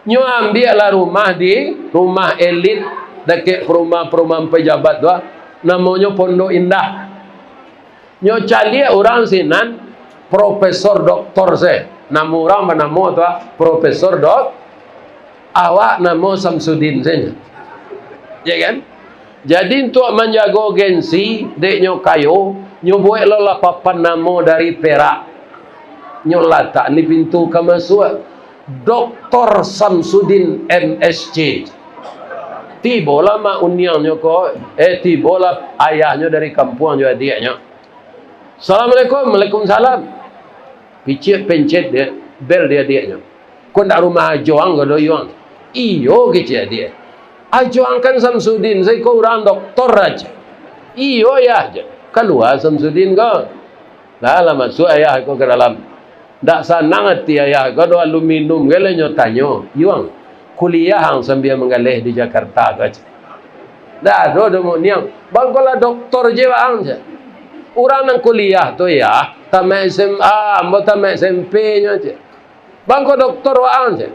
Nyo ambiaklah rumah di, rumah elit dakek perumahan-perumahan pejabat tu, ah. Namonyo Pondok Indah. Nyo caliak urang sinan, profesor doktor se. Namo urang banamo tu, ah, profesor dok-, awak namo Samsudin se nyo. Ya kan? Jadi, untuak manjago gengsi, dek nyo kayo, nyo buek lo lah papan namo dari perak. Nyo latak di pintu ka masuak. Doktor Samsudin, M S C. Tibolah Mak Uniang nyo ko, eh, tibolah ayahnyo dari kampuang jo adiaknyo. "Assalamualaikum." "Waalaikumsalam." Piciak pencet dek, bel di adiaknyo. "Ko ndak rumah ajo ang ko doh, Yuang?" "Iyo," kecek adiak. "Ajo ang kan Samsudin, saiko urang doktor ajo." "Iyo, Yah," cek. Kalua Samsudin ko. Lah, lah masuak ayah ko ka dalam. Ndak sanang ati ayah ko doh, alun minum gai lah nyo tanyo, "Yuang, kuliah ang sambia manggaleh di Jakarta ko?" cek. "Ndak ado doh, Mak Uniang." "Bang ko lah doktor je waang," cek. "Urang nan kuliah tu, Yah, tamaik S M A, ambo tamaik S M P nyo," cek. "Bang ko doktor waang," cek.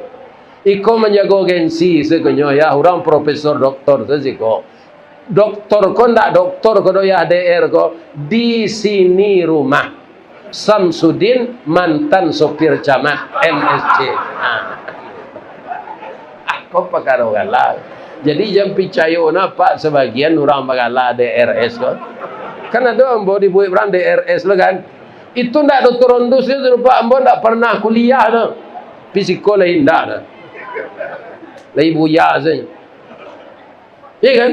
Iko manjago gengsi siko nyo, Yah, urang profesor doktor tu siko. Doktor ko ndak doktor ko doh, Yah, D R ko, di sini rumah. Samsudin, mantan sopir camat, M S C. Ha. Ako pakaro gala. Jadi, jan picayo nah, Pak, sabagian urang bagala D R S ko. Kan ado ambo dibuek urang D R S lo kan. Itu ndak doktorandus itu, Pak, ambo ndak pernah kuliah tu. Fisiko lah indak tu. Lai buya sajo. Iya kan?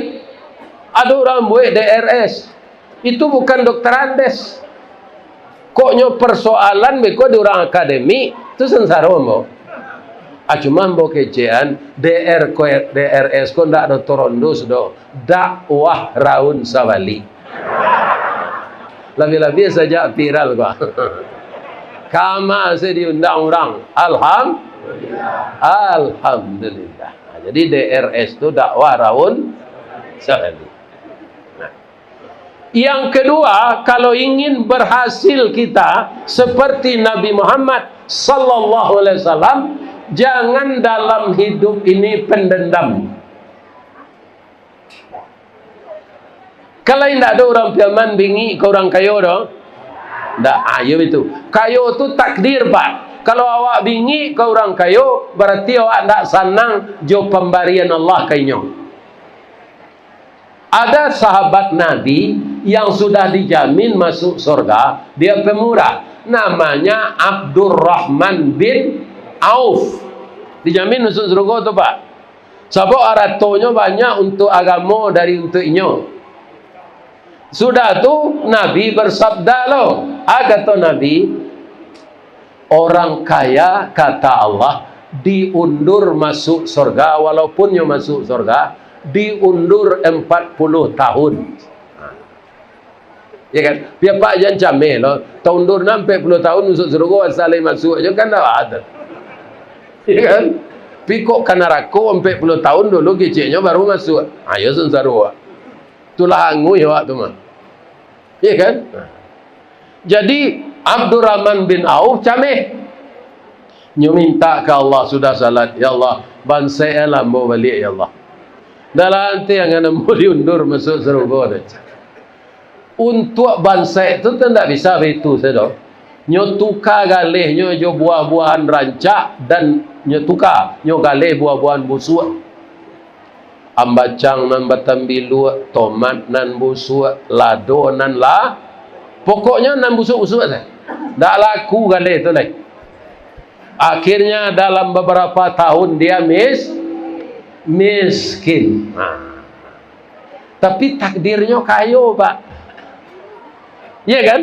Ado urang buek D R S. Itu bukan dokter Andes. Koknyo persoalan beko di urang akademik, tu sansaro ambo. Ah, cuma ambo kecekan, D R ko, D R S ko ndak ado torondus doh. Dakwah raun sabalik. Labiah-labiah sajak viral ko. Kama se diundang urang. Alham-, Alhamdulillah. Nah, jadi D R S tu dakwah raun sabalik. Nah. Yang kedua, kalau ingin berhasil kita seperti Nabi Muhammad sallallahu alaihi wasallam, jangan dalam hidup ini pendendam. Kalau indak ado urang Piaman bingik ka urang kayo doh. Ndak, ah, iyo itu. Kayo tu takdir, Pak. Kalau awak bingik ka urang kayo, berarti awak ndak sanang jo pambarian Allah ka inyo. Ada sahabat Nabi yang sudah dijamin masuk surga, dia pemurah. Namanya Abdurrahman bin Auf. Dijamin masuk surga tu, Pak. Sabab aratonyo banyak untuak agamo dari untuak inyo. Sudah tu, Nabi bersabda lo, ah, kato Nabi, "Orang kaya," kata Allah, "diundur masuk surga, walaupun nyo masuk surga, diundur empat puluh tahun." Ya kan? Pihak Pak jan cameh lo, taundur nan ampek puluh tahun masuk surga, asa lai masuk ajo kan dah ada. Ya kan? Pi kok ka narako ampek puluh tahun dulu keceknyo baru masuk. Ayo sansaro. Itulah anguih awak tu mah. Ya kan? Jadi, Abdurrahman bin Auf cameh. Nyo minta ka Allah sudah salat, "Ya Allah, bansaiklah ambo baliak, ya Allah. Dalam ati angan ambo diundur masuk sarugo tu." Untuak bansaik tu, tu ndak bisa baitu sajo. Nyo tuka galehnyo jo buah-buahan rancak, dan nyo tuka, nyo galeh buah-buahan busuak. Ambacang nan batambiluak, tomat nan busuak, lado nan la-, pokoknyo nan busuak-busuak sajo. Ndak laku galeh tu lai. Akhirnya dalam beberapa tahun dia mis-, miskin. Nah. Tapi takdirnyo kayo, Pak. Iya kan?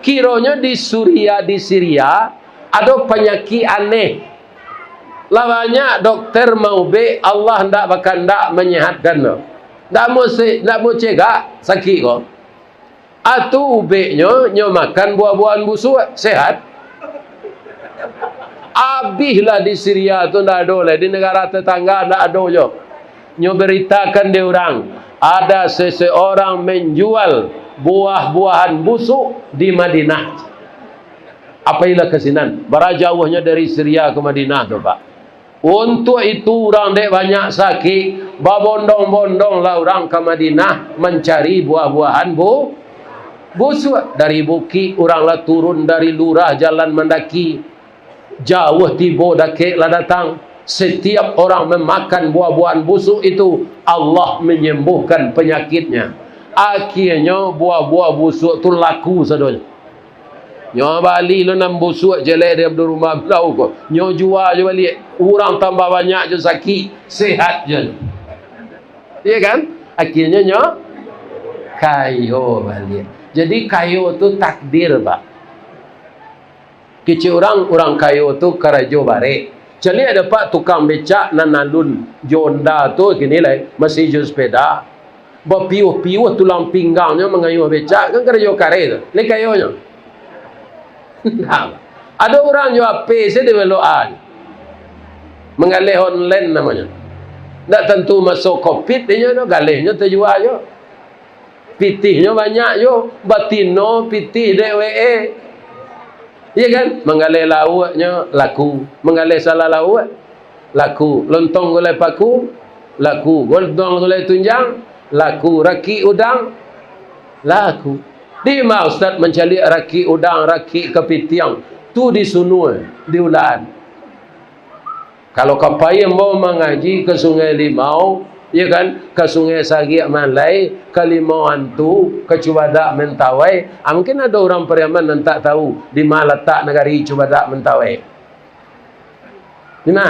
Kironyo di Suria, di Siria, ado panyakik aneh. Lah banyak dokter maubek, Allah ndak bakandak manyehatkan tu. Ndak mau se-, ndak mau cegak sakik ko. Atu ubeknyo, nyo makan buah-buahan busuak, sehat. Abihlah di Siria tu, ndak ado lai. Di negara tetangga ndak ado jo. Nyo beritakan di urang, ada seseorang menjual buah-buahan busuk di Madinah. Apolah ka sinan, bara jauahnyo dari Siria ka Madinah tu, Pak. Untuak itu, urang dek banyak sakik, babondong-bondonglah urang ka Madinah mancari buah-buahan bu-, busuak. Dari bukik, urang lah turun, dari lurah jalan mandaki. Jauah tibo, dakek lah datang. Setiap orang memakan buah-buahan busuk itu, Allah menyembuhkan penyakitnya. Akhirnyo, buah-buah busuk tu laku sadonyo. Nyo bali lo nan busuak jelek dari Abdul Rumah Blau ko. Nyo jua jo baliak. Urang tambah banyak jo sakik, sehat jo. Iya kan? Akhirnyo nyo kayo baliak. Jadi, kayo tu takdir, Pak. Kecek urang, urang kayo tu karajo barek. Caliak dek Pak tukang becak nan alun jo Honda tu kini lai, masih jo sepeda. Bapiuah-piuah tulang pinggangnyo mangayuah becak, kan karajo kareh tu. Lai kayonyo. Nah, ado urang jo H P se di belok-an. Manggaleh online namonyo. Ndak tantu maso covid inyo tu, galehnyo tajua jo. Pitihnyo banyak jo, batino pitih dek W A. Iya kan? Manggaleh lauaknyo laku, manggaleh salah lauak laku, lontong gulai paku laku, lontong gulai tunjang laku, rakik udang laku. Di ma ustaz mancaliak rakik udang, rakik kapitiang? Tu di Sunua, di Ulakan. Kalau ka pai ambo mangaji ka Sungai Limau, ya kan, ka Sungai Sagiak Malai, ka Limau Antu, ka Cubadak Mentawai, ah, mungkin ado urang Pariaman nan tak tahu di ma latak nagari Cubadak Mentawai. Di ma?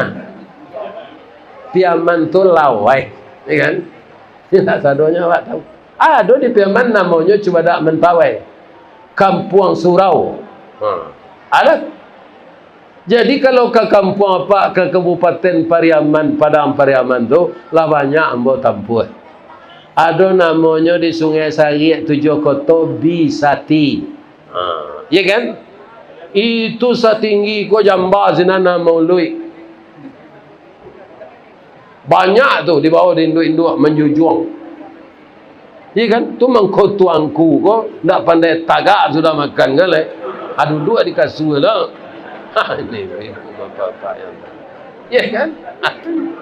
Piaman tu laweh, ya kan? Indak sadonyo awak tahu. Ado di Piaman namonyo Cubadak Mentawai, Kampuang Surau. Ha. Ado. Jadi, kalau ka kampuang apak, ka Kabupaten Pariaman, Padang Pariaman tu, lah banyak ambo tampuah. Ado namonyo di Sungai Sariak, Tujuah Koto, Bisati. Ha, iya kan? Itu satinggi ko jamba sinan, namo luik. Banyak tu di bawah di induak-induak manjujuang. Iya kan? Tu mangko tuangku ko ndak pandai tagak sudah makan kan, lai. Ah, duduak di kasua lah. Ha, ini ibu bapak-bapak yang, iya kan? Ah, tu.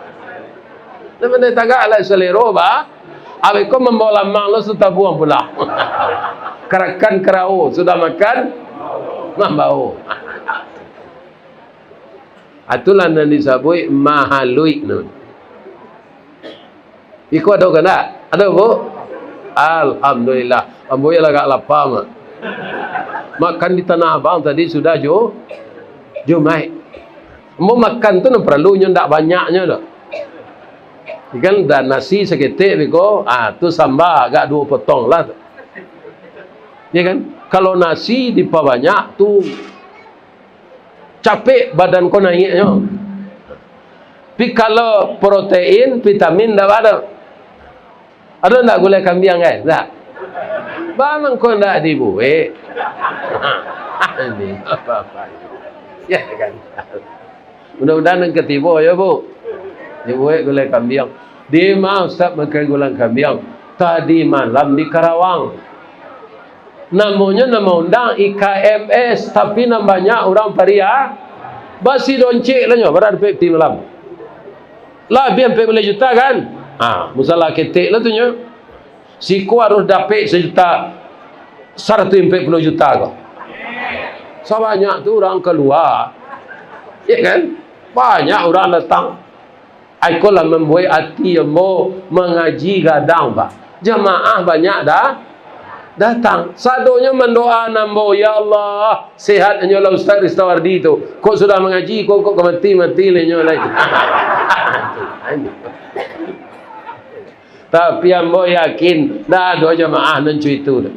Ndak pandai tagak lah salero, bah. Abih ko mambawa lamang lo satabuang pulo. Karakan karao, sudah makan, mambawa. Itulah nan disabuik mahaluik tu. Iko ado ka ndak? Ado, Bu? Alhamdulillah. Ambo iyo lah agak lapa, Mak. Makan di Tanah Abang tadi sudah Ju-, Jumaik. Ambo makan tu nan paralu, nyo ndak banyaknyo doh. Kan dah nasi saketek biko, ah, tu samba agak duo potong lah tu. Ya kan? Kalau nasi dipabanyak tu, capek badan ko naiaknyo. Tapi kalau protein, vitamin, ndak ado. Ado ndak gulai kambiang, guys? Ndak. Bang ko ndak dibuek. Ini apa-apa. Ya kan? Mudah-mudahan nan katibo, ya, Bu. Dibuek gulai kambiang. Di ma Ustaz makan gulai kambiang? Tadi malam di Karawang. Namonyo nan maundang I K M S, tapi nan banyak urang paria. Basi doncek lah nyo, bara dapek peti malam. Lah, ampek baleh juta kan? Ha, musala ketek lah tu nyo. Siko harus dapek sajuta, saratuih ampek puluah juta ko. Sabanyak tu urang kalua. Ya kan? Banyak urang datang. Ai ko lah mambuek ati ambo mangaji gadang, Pak. Jamaah banyak dah datang. Sadonyo mandoa ambo, "Ya Allah, sehat nyo lah Ustaz Ristawardi tu. Kok sudah mangaji, kok, kok ka mati, mati lah nyo lai." Tapi ambo yakin, ndak ado jamaah nan co itu doh.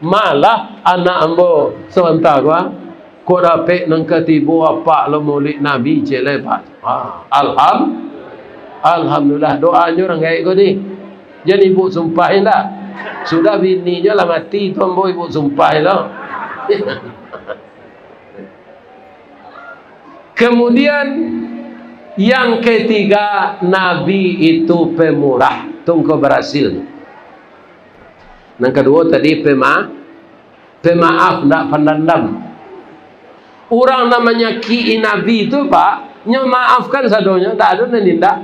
Malah anak ambo sabanta ko, ah, kok dapek nan katibo apak lo Maulid Nabi, cek lai, Pak. Ah, alham-, alhamdulillah, doanyo urang gaek ko ni. Jan ibu sumpah indak? Sudah bininyo lah mati tu ambo ibu sumpah lo. Kemudian, yang ketiga, Nabi itu pemurah, tungko barasil. Nan kaduo tadi pema-, pemaaf, ndak pandandam. Urang nan manyakik-i Nabi tu, Pak, nyo maafkan sadonyo, ndak ado nan indak.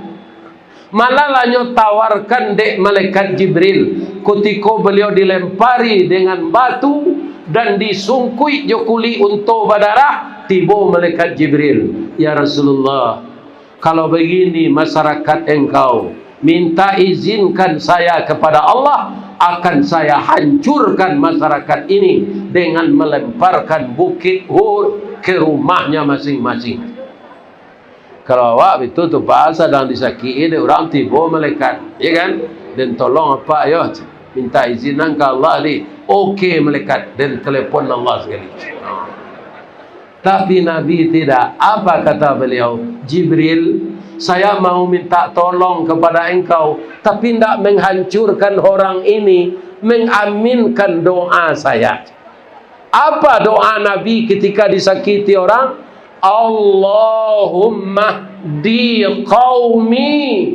Malah lah nyo tawarkan dek malaikat Jibril, kutiko baliau dilempari dengan batu dan disungkuik jo kulik unto badarah, tibo malaikat Jibril, "Ya Rasulullah, kalau begini masyarakat engkau, minta izinkan saya kepada Allah, akan saya hancurkan masyarakat ini dengan melemparkan bukit Uhud ke rumahnya masing-masing." Kalau awak bitu tu, Pak, sadang disakik-i dek urang, tibo malaikat, ya kan? "Den tolong apak yo, minta izinan ka Allah di." "Oke, malaikat." Den telepon Allah sakali. Tapi Nabi tidak. Apa kata beliau? "Jibril, saya mau minta tolong kepada engkau, tapi ndak menghancurkan orang ini, mengaminkan doa saya." Apa doa Nabi ketika disakiti orang? "Allahumma di qaumi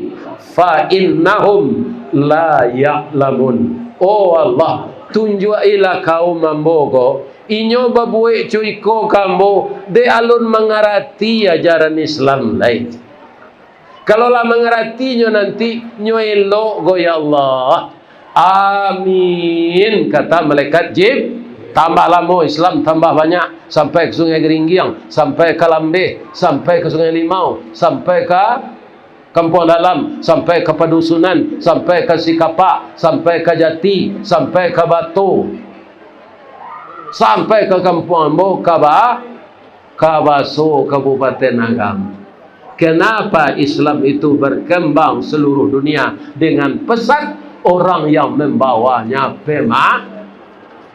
fa innahum la ya'lamun." Oh Allah, tunjuak-ilah kaum ambo ko, inyo babuek co iko ka ambo, dek alun mangarati ajaran Islam lai. Kalau lah mangarati nyo nanti, nyo elok ko, ya Allah. Amin, kata malaikat Jib. Tambah lamo Islam, tambah banyak, sampai ka Sungai Geringgiang, sampai ka Lambeh, sampai ka Sungai Limau, sampai ka Kampuang Dalam, sampai ka Padusunan, sampai ka Sikapak, sampai ka Jati, sampai ka Bato, sampai ka kampuang ambo, ka Ba-, Kabaso, Kabupaten Agam. Kenapa Islam itu berkembang seluruh dunia dengan pesat? Orang yang membawanya pema-,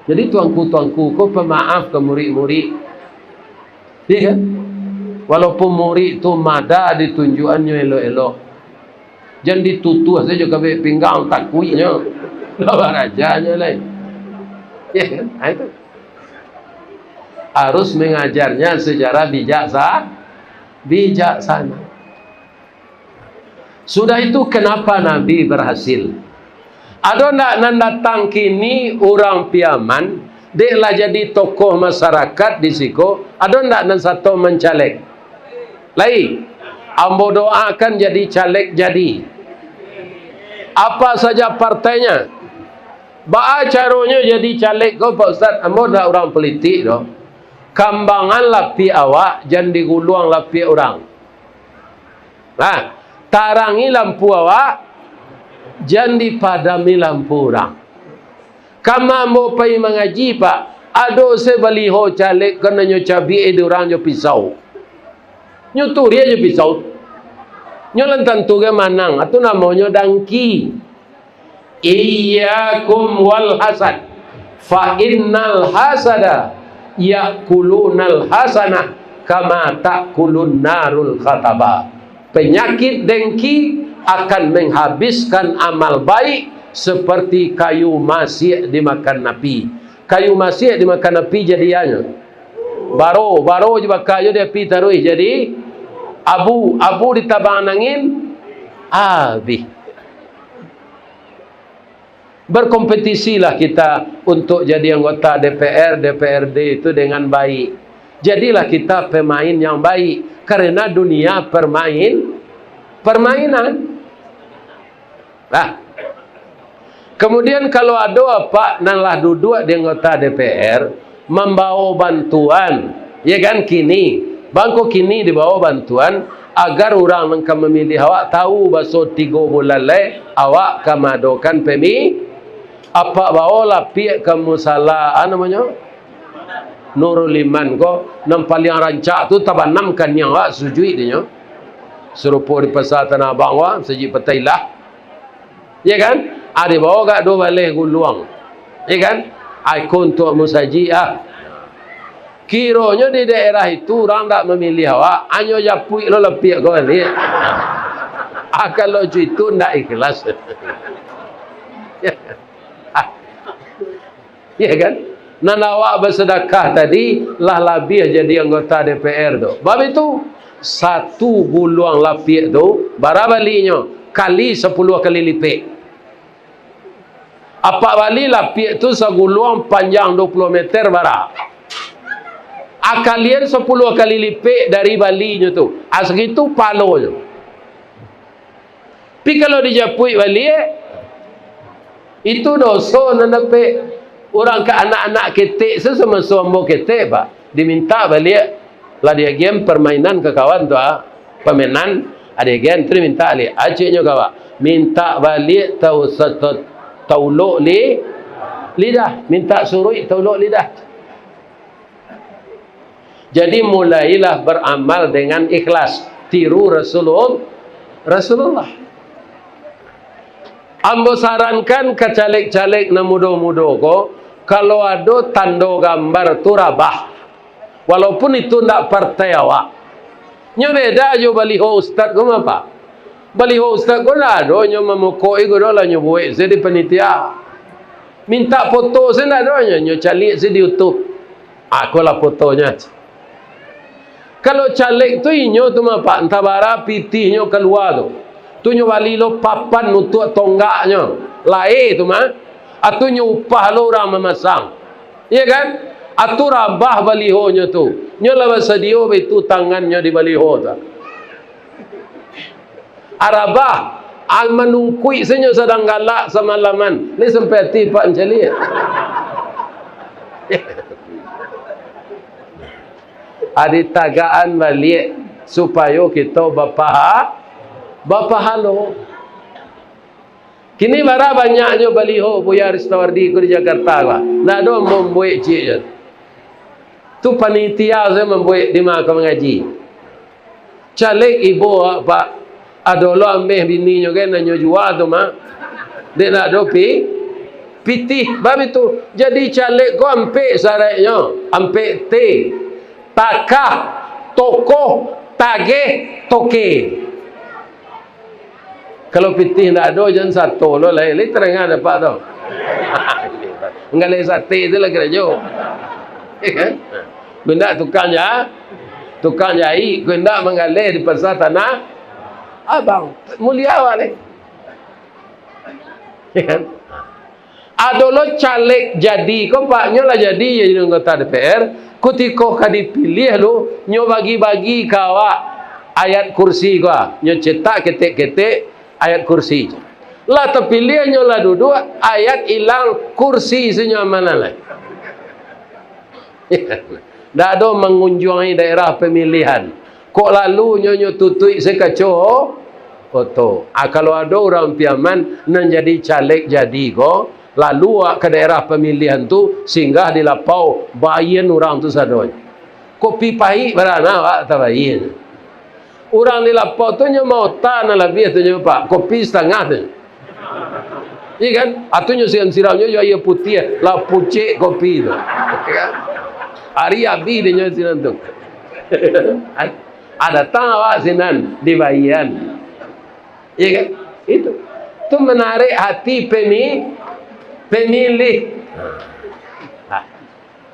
jadi tuangku-tuangku ko pemaaf ka murid-murid. Iya kan? Walaupun murid tu mada ditunjuakannyo elok-elok, jan ditutuah sajo kabek pinggang, takuiknyo. Lah barajanyo lai. Iya kan? Ha, itu. Harus mengajarnya secara bijaksa-, bijaksana. Sudah itu, kenapa Nabi berhasil? Ado ndak nan datang kini urang Piaman, dek lah jadi tokoh masyarakat di siko, ado ndak nan sato mancaleg? Lai, ambo doakan jadi caleg jadi. Apa saja partainya. Baa caronyo jadi caleg ko, Pak Ustaz? Ambo ndak urang politik doh. Kambangan lapiak awak, jan diguluang lapiak urang. Nah, tarangi lampu awak, jan dipadami lampu urang. Kama ambo pai mangaji, Pak, ado se baliho caleg kananyo cabiak di urang jo pisau. Nyo turiak jo pisau. Nyo lah tantu ge manang, atu namonyo dangki. Iyyakum wal hasad, fa innal hasada ya'kulunal hasanah kama ta'kulun narul khataba. Penyakit dengki akan menghabiskan amal baik seperti kayu masiak dimakan api. Kayu masiak dimakan api jadianyo. Baro, baro dibaka jo di api taruih jadi abu, abu ditabang angin, abih. Berkompetisilah kita untuk jadi anggota D P R, D P R D itu dengan baik. Jadilah kita pemain yang baik, karena dunia permain, permainan. Nah, kemudian kalau ado apak nan lah duduak di anggota D P R, mambawo bantuan, ya kan, kini, bangko kini dibawo bantuan, agar urang nan ka mamiliah awak tahu baso tigo bulan lai awak ka maadokan pemi-, apak bawo lapiak ka musala, ah, namonyo? Nurul Iman ko, nan paliang rancak tu, tabanam kaniang awak sujuik dinyo. Sarupo di Pasa Tanah Abang wa, Masajik Patailah. Ya kan? Ah, dibawo gak duo baleh guluang. Ya kan? Ah, iko untuak musajik, ah. Kironyo di daerah itu urang ndak mamiliah awak, hanyo japuik lo lapiak ko baliak. Ah, kalau itu ndak ikhlas. Ya kan? Nan awak basadakah tadi lah labiah jadi anggota D P R tu. Bab itu, satu guluang lapiak tu, bara balinyo? Kali sapuluah kali lipek. Apak bali lapiak tu saguluang panjang duo puluah meter, bara? Akalian sapuluah kali lipek dari balinyo tu. Ah, sagitu palonyo. Tapi kalau dijapuik baliak, itu doso nan dapek. Urang ka anak-anak ketek, sasamo ambo ketek, Pak. Dimintak baliak, lah diagian permainan ka kawan tu, ah. Pamenan, ah, diagian tu dimintak baliak. Aciknyo ka awak, mintak baliak tau-, sa-, ta-, taulok li-, lidah. Mintak suruik taulok lidah. Jadi, mulailah beramal dengan ikhlas. Tiru Rasulul-, Rasulullah. Ambo sarankan ka caleg-caleg nan mudo-mudo ko, kalau ado tando gambar tu rabah, walaupun itu ndak partai awak, nyo beda jo baliho ustad ko, mapa? Baliho ustad ko ndak ado nyo mamukok iko doh, lah nyo buek se di panitia. Mintak foto se ndak ado nyo, nyo caliak se di YouTube. Ah, ko lah fotonyo. Kalau caleg tu inyo tu mah, Pak, antah bara pitihnyo kalua tu. Tu nyo bali lo papan untuak tonggaknyo. Lae tu mah. Atu nyo upah lo urang mamasang. Iya kan? Atu rabah balihonyo tu. Nyo lah basadio baitu tangannyo di baliho tu. Arabah, al manungkuik se nyo sadang galak samalaman. Ni sampai ati Pak mancaliak. Adi tagaan baliak supayo kito bapaha-, bapahalo. Kini bara banyaknyo baliho Buya Ristawardi ko di Jakarta ko. Ndak ado mambuek ciek je. Tu panitia sajo mambuek di ma ka mangaji. Caleg ibo awak, Pak. Ado lo ameh bininyo kan, nan nyo jua tu mah. Dek ndak ado pi-, pitih. Bab itu, jadi caleg ko ampek syaratnyo, ampek T. Takah, tokoh, tageh, toke. Kalau pitih ndak ado, jan sato lo lai, lai tarang dapek tu. Manggaleh sate tu lah karajo. Yo kan? Kok indak tukang ja-, tukang jahit, kok indak manggaleh di Pasar Tanah Abang. Mulia awak lai. Yo kan? Ado lo caleg jadi ko, Pak, nyo lah jadi jadi anggota D P R, kutiko ka dipiliah lo, nyo bagi-bagi ka awak ayat kursi ko, nyo cetak ketek-ketek ayat kursi. Lah tapiliah, nyo lah duduak, ayat ilang, kursi se nyo amanah lai. Ndak ado mangunjuangi daerah pamilihan. Kok lalu nyo, nyo tutuik se kaco oto. Ah, kalau ado urang Piaman nan jadi caleg jadi ko, lalu awak ka daerah pamilihan tu, singgah di lapau, baian urang tu sadonyo. Kopi pahik bara awak tabaia. Urang di lapau tu nyo maota nan labiah tu nyo, Pak, kopi satangah tu. Iyo kan? Atu nyo siram-siramnyo jo aia putiah, lah pucek kopi tu. Iyo kan? Ari abih dek nyo sinan tu. Ah, datang awak sinan, dibaian. Iyo kan? Itu. Tu manarik hati pemi-, pemilih. Ah.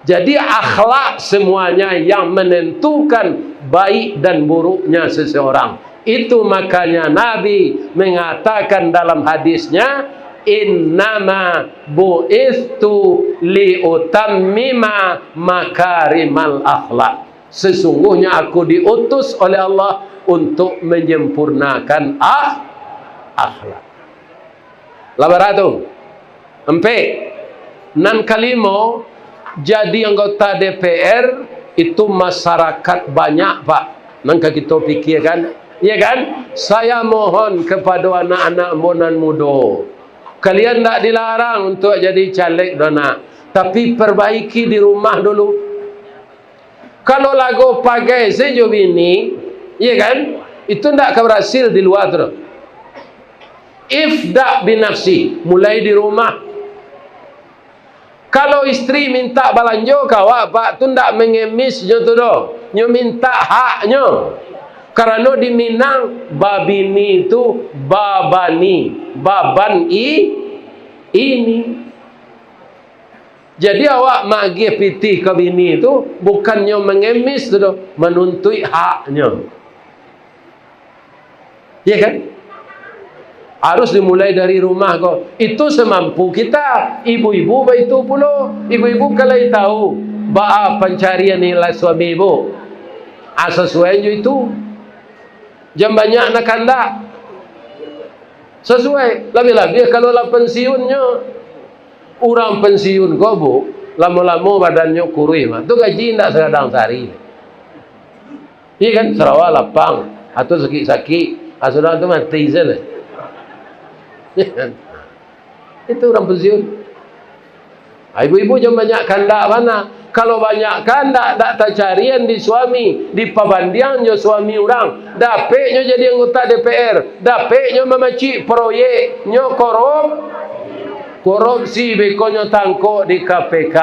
Jadi, akhlak semuanya yang menentukan baik dan buruknya seseorang. Itu makanya Nabi mengatakan dalam hadisnya, "Innama bu'istu liutammima makarimal akhlak." Sesungguhnya aku diutus oleh Allah untuk menyempurnakan ah-, akhlak. Lah bara tu? Ampek. Nan kalimo, jadi anggota D P R itu masyarakat banyak, Pak. Nan ka kito pikirkan, ya kan? Saya mohon kepada anak-anak ambo nan mudo, kalian ndak dilarang untuk jadi caleg doh, nak. Tapi perbaiki di rumah dulu. Kalau lago pagai se jo bini, iya kan? Itu ndak ka barasil di lua tu doh. Ibda' binafsi, mulai di rumah. Kalau istri mintak balanjo ka awak, Pak, tu ndak mangemis nyo tu doh. Nyo mintak haknyo. Karano di Minang, babini tu babani, baban i-, ini. Jadi, awak maagiah pitih ka bini tu, bukannyo mangemis tu doh, manuntuik haknyo. Iya kan? Harus dimulai dari rumah ko. Itu semampu kita. Ibu-ibu baitu pulo. Ibu-ibu kan lai tahu baa pancarian nilai suami ibu. Ah, sasuai jo itu. Jan banyak nan kandak. Sasuai. Labiah-labiah kalau lah pensiunnyo. Urang pensiun ko, Bu, lamo-lamo badannyo kuruih mah. Tu gaji indak sagadang sahari. Iya kan? Sarawa lapang, atau sakik-sakik, ah, sudah tu mati se lah. Iya kan? Itu urang pensiun. Ah, ibu-ibu jan banyak kandak bana. Kalau banyak kandak, dak tacarian di suami, dipabandiang jo suami urang, dapeknyo jadi anggota D P R, dapeknyo mamacik proyeknyo korup-, korupsi, bekonyo tangkok di K P K.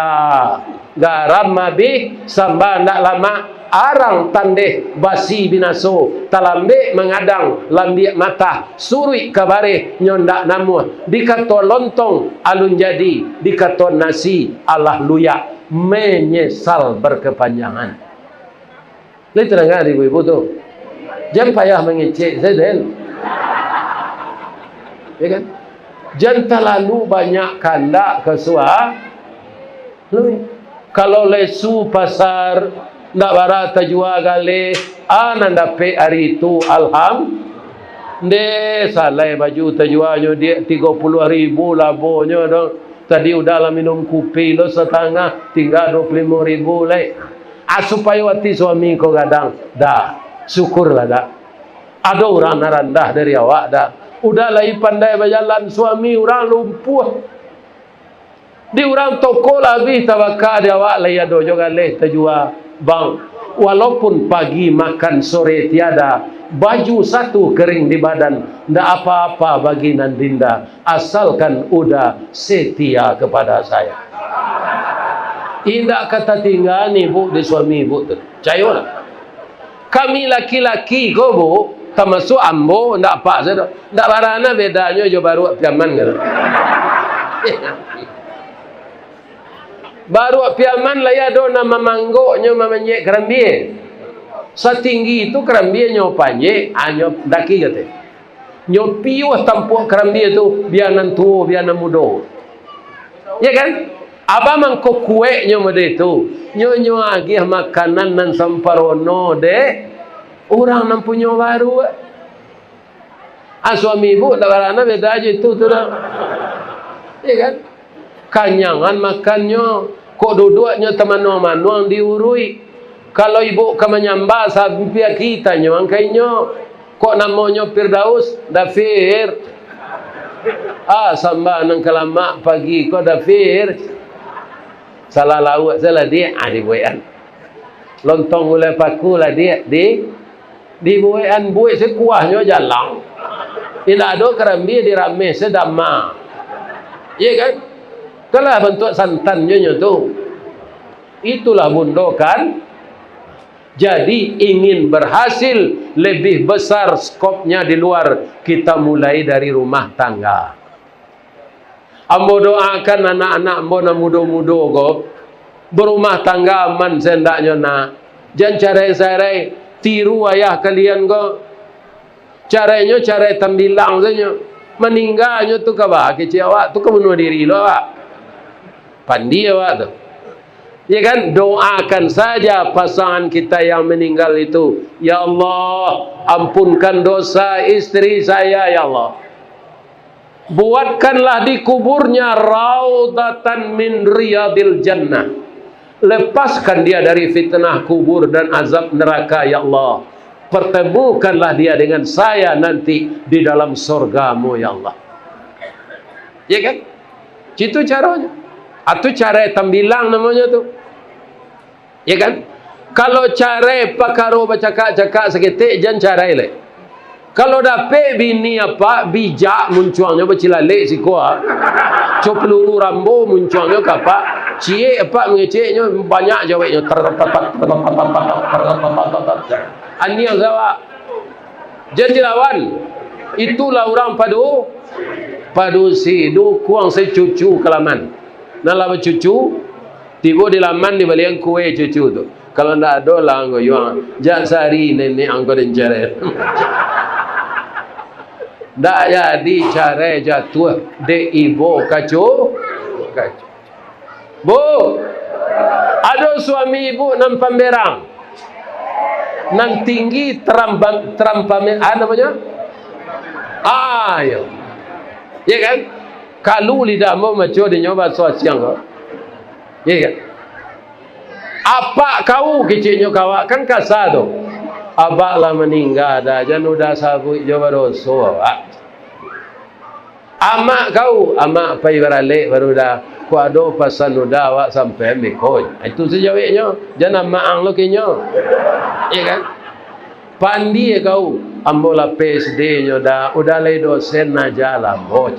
Garam abih, samba ndak lamak, arang tandeh, basi binaso, talambek mangadang, lambiak matah, suruik ka bareh, nyo ndak namuah, dikato lontong, alun jadi, dikato nasi, alah luyak, menyesal berkepanjangan. Lai tadanga dek ibu-ibu tu? Jan payah mangecek se den. Ya kan? Jan talalu banyak kandak ka sua-, Kalau lesu pasar, ndak bara tajua galeh, a nan dapek ari tu, alham-, ndeh, salai baju tajuanyo, diak, tigo puluah ribu labonyo do. Tadi udah lah minum kupi lo satangah, tingga duo puluah limo ribu lai. A, supayo ati suami ko gadang, dah, syukurlah dah. Ado urang nan randah dari awak dah. Udah lai pandai bajalan, suami urang lumpuah. Di urang toko lah abih tabaka, di awak lai ado jo galeh tajua, Bang. Walaupun pagi makan sore tiada, baju satu kering di badan, ndak apa-apa bagi nan dinda, asalkan Uda setia kepada saya. Indak ka tatinggaan ibu di suami ibu tu. Cayolah. Kami laki-laki ko, Bu, tamasuak ambo, ndak apak sajo. Ndak barana bedanyo jo baruak Piaman, kan? Baruak Piaman lai ado nan mamanggoknyo mamanjek karambia. Satinggi itu karambianyo panjek, anyo daki kate. Nyo piuah tampuak karambia tu, bia nan tuo, bia nan mudo. Ya kan? Abah mangko kueknyo mode tu. Nyo, nyo agiah makanan nan samparono dek urang nan punyo baruak. Ah, suami ibu ndak barana beda aja itu tu dah. Ya kan? Kanyangan makannyo, kok duduaknyo tamanuang-manuang diuruik. Kalau ibu ka manyambah, sampai kitanyo angkainyo, kok namonyo Firdaus, Dafir. Ah, sambah nan kalamak pagi ko Dafir. Salah lauak salah diak, ah, dibuekan. Lontong gulai paku lah diak, di Dibuekan buek sakuahnyo jalang. Indak ado karambia dirameh sadama. Iya kan? Itulah bantuak santannyo nyo tu. Itulah bundo kan. Jadi ingin berhasil lebih besar skopnya di luar, kita mulai dari rumah tangga. Ambo doakan anak-anak ambo nan mudo-mudo ko, barumah tangga aman saandaknyo nak. Jan carai-carai, tiru ayah kalian ko. Carainyo carai tambilang sajo. Maningganyo tu ka ba, kecek awak tu ka bunuah diri lo awak. Pandi awak tu. Ya kan? Doakan saja pasangan kita yang meninggal itu. Ya Allah, ampunkan dosa istri saya, ya Allah. Buatkanlah di kuburnya raudatan min riyadil jannah. Lepaskan dia dari fitnah kubur dan azab neraka, ya Allah. Pertemukanlah dia dengan saya nanti di dalam sorga-Mu, ya Allah. Ya kan? Itu caranya. Atau cara tambilang namanya tu. Ya kan? Kalau carai pakaro bacakak-cakak saketek, jan carai lai. Kalau dapek bini apak, bijak muncuangnyo bacilalek siko, ah. Co peluru Rambo muncuangnyo ka apak. Ciek apak mangeceknyo, banyak jaweknyo. Aniang sawak. Jan dilawan. Itulah urang padu-, padusi, dukuang sacucu kalaman. Nah, lah bacucu, tibo di laman dibalian kue cucu tu. Kalau ndak ado lah anggo yuang, jak sari nenek anggo den carai. Ndak jadi carai jatuah, dek ibo kacu, kacu. Bu, ado suami ibu nan pamberang, nan tinggi terampa-, terampame-, ah, namonyo? Ah, iyo. Iya kan? Kalu lidah ambo maco dinyo baso siang ko. Iya kan? Apak kau, keceknyo ka awak, kan kasa tu. Abak lah maningga dah, jan udah sabuik jo badoso awak. Amak kau, amak pai baralek baru dah. Kok ado pasan udah awak sampai meko. Itu sejaweknyo. Jan amak ang lo kinyo. Iya kan? Pandie kau, ambo lah P S D nyo dah, udah lai dosen aja lah, ambo.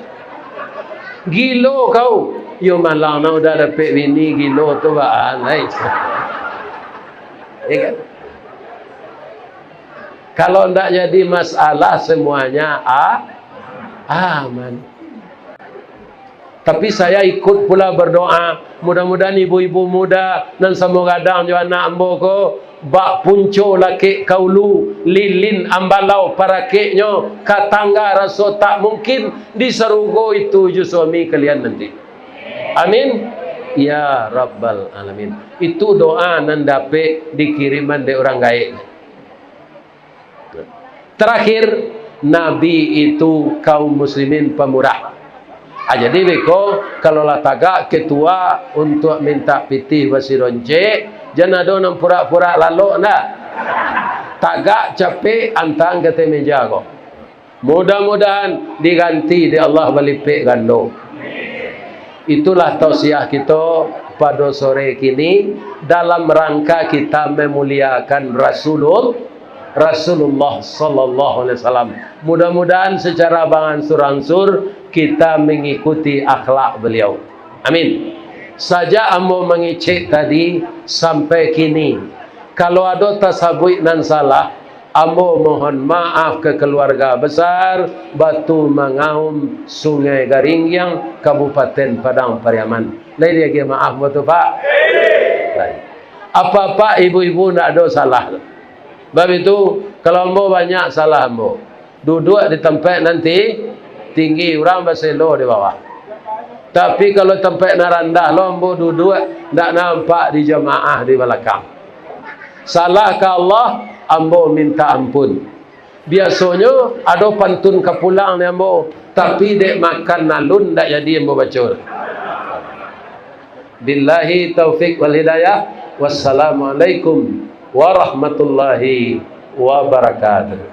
Gilo kau, yo malang nah udah dapek bini gilo tu baa lai. Iya kan? Kalau ndak jadi masalah semuanya a-, aman. Tapi saya ikut pula berdoa, mudah-mudahan ibu-ibu muda nan samo gadang jo anak ambo ko, bak punco lakek ka ulu, lilin ambalau parakeknyo, ka tangga raso tak mungkin, di sarugo itu jo suami kalian nanti. Amin. Ya Rabbal Alamin. Itu doa nan dapek dikiriman dek urang gaek. Terakhir, Nabi itu kaum muslimin pamurah. Ah, jadi beko, kalau lah tagak ketua untuk minta pitih basironcek, jan ado nan purak-purak lalok ndak. Tagak capek, antang ka ateh meja ko. Mudah-mudahan diganti dek Allah balipek gando. Itulah tausiah kito pado sore kini dalam rangka kita memuliakan Rasulul-, Rasulullah sallallahu alaihi wasallam. Mudah-mudahan secara beransur-ansur kita mengikuti akhlak beliau. Amin. Sajak ambo mangecek tadi sampai kini, kalau ado tasabuik nan salah, ambo mohon maaf ka kaluarga besar Batu Mangaum, Sungai Garinggiang, Kabupaten Padang Pariaman. Lai diagiah maaf ambo tu, Pak? Lai. Apak-apak, ibu-ibu, ndak ado salah. Bab itu, kalau ambo banyak salah ambo, duduak di tampek nan ti-, tinggi, urang baselo di bawah. Tapi kalau tampek nan randah lo, ambo duduak ndak nampak di jamaah di balakang. Salah ka Allah, ambo minta ampun. Biasonyo ado pantun ka pulang ni ambo, tapi dek makan alun ndak jadi ambo baco. Billahi taufik wal hidayah. Wassalamualaikum warahmatullahi wabarakatuh.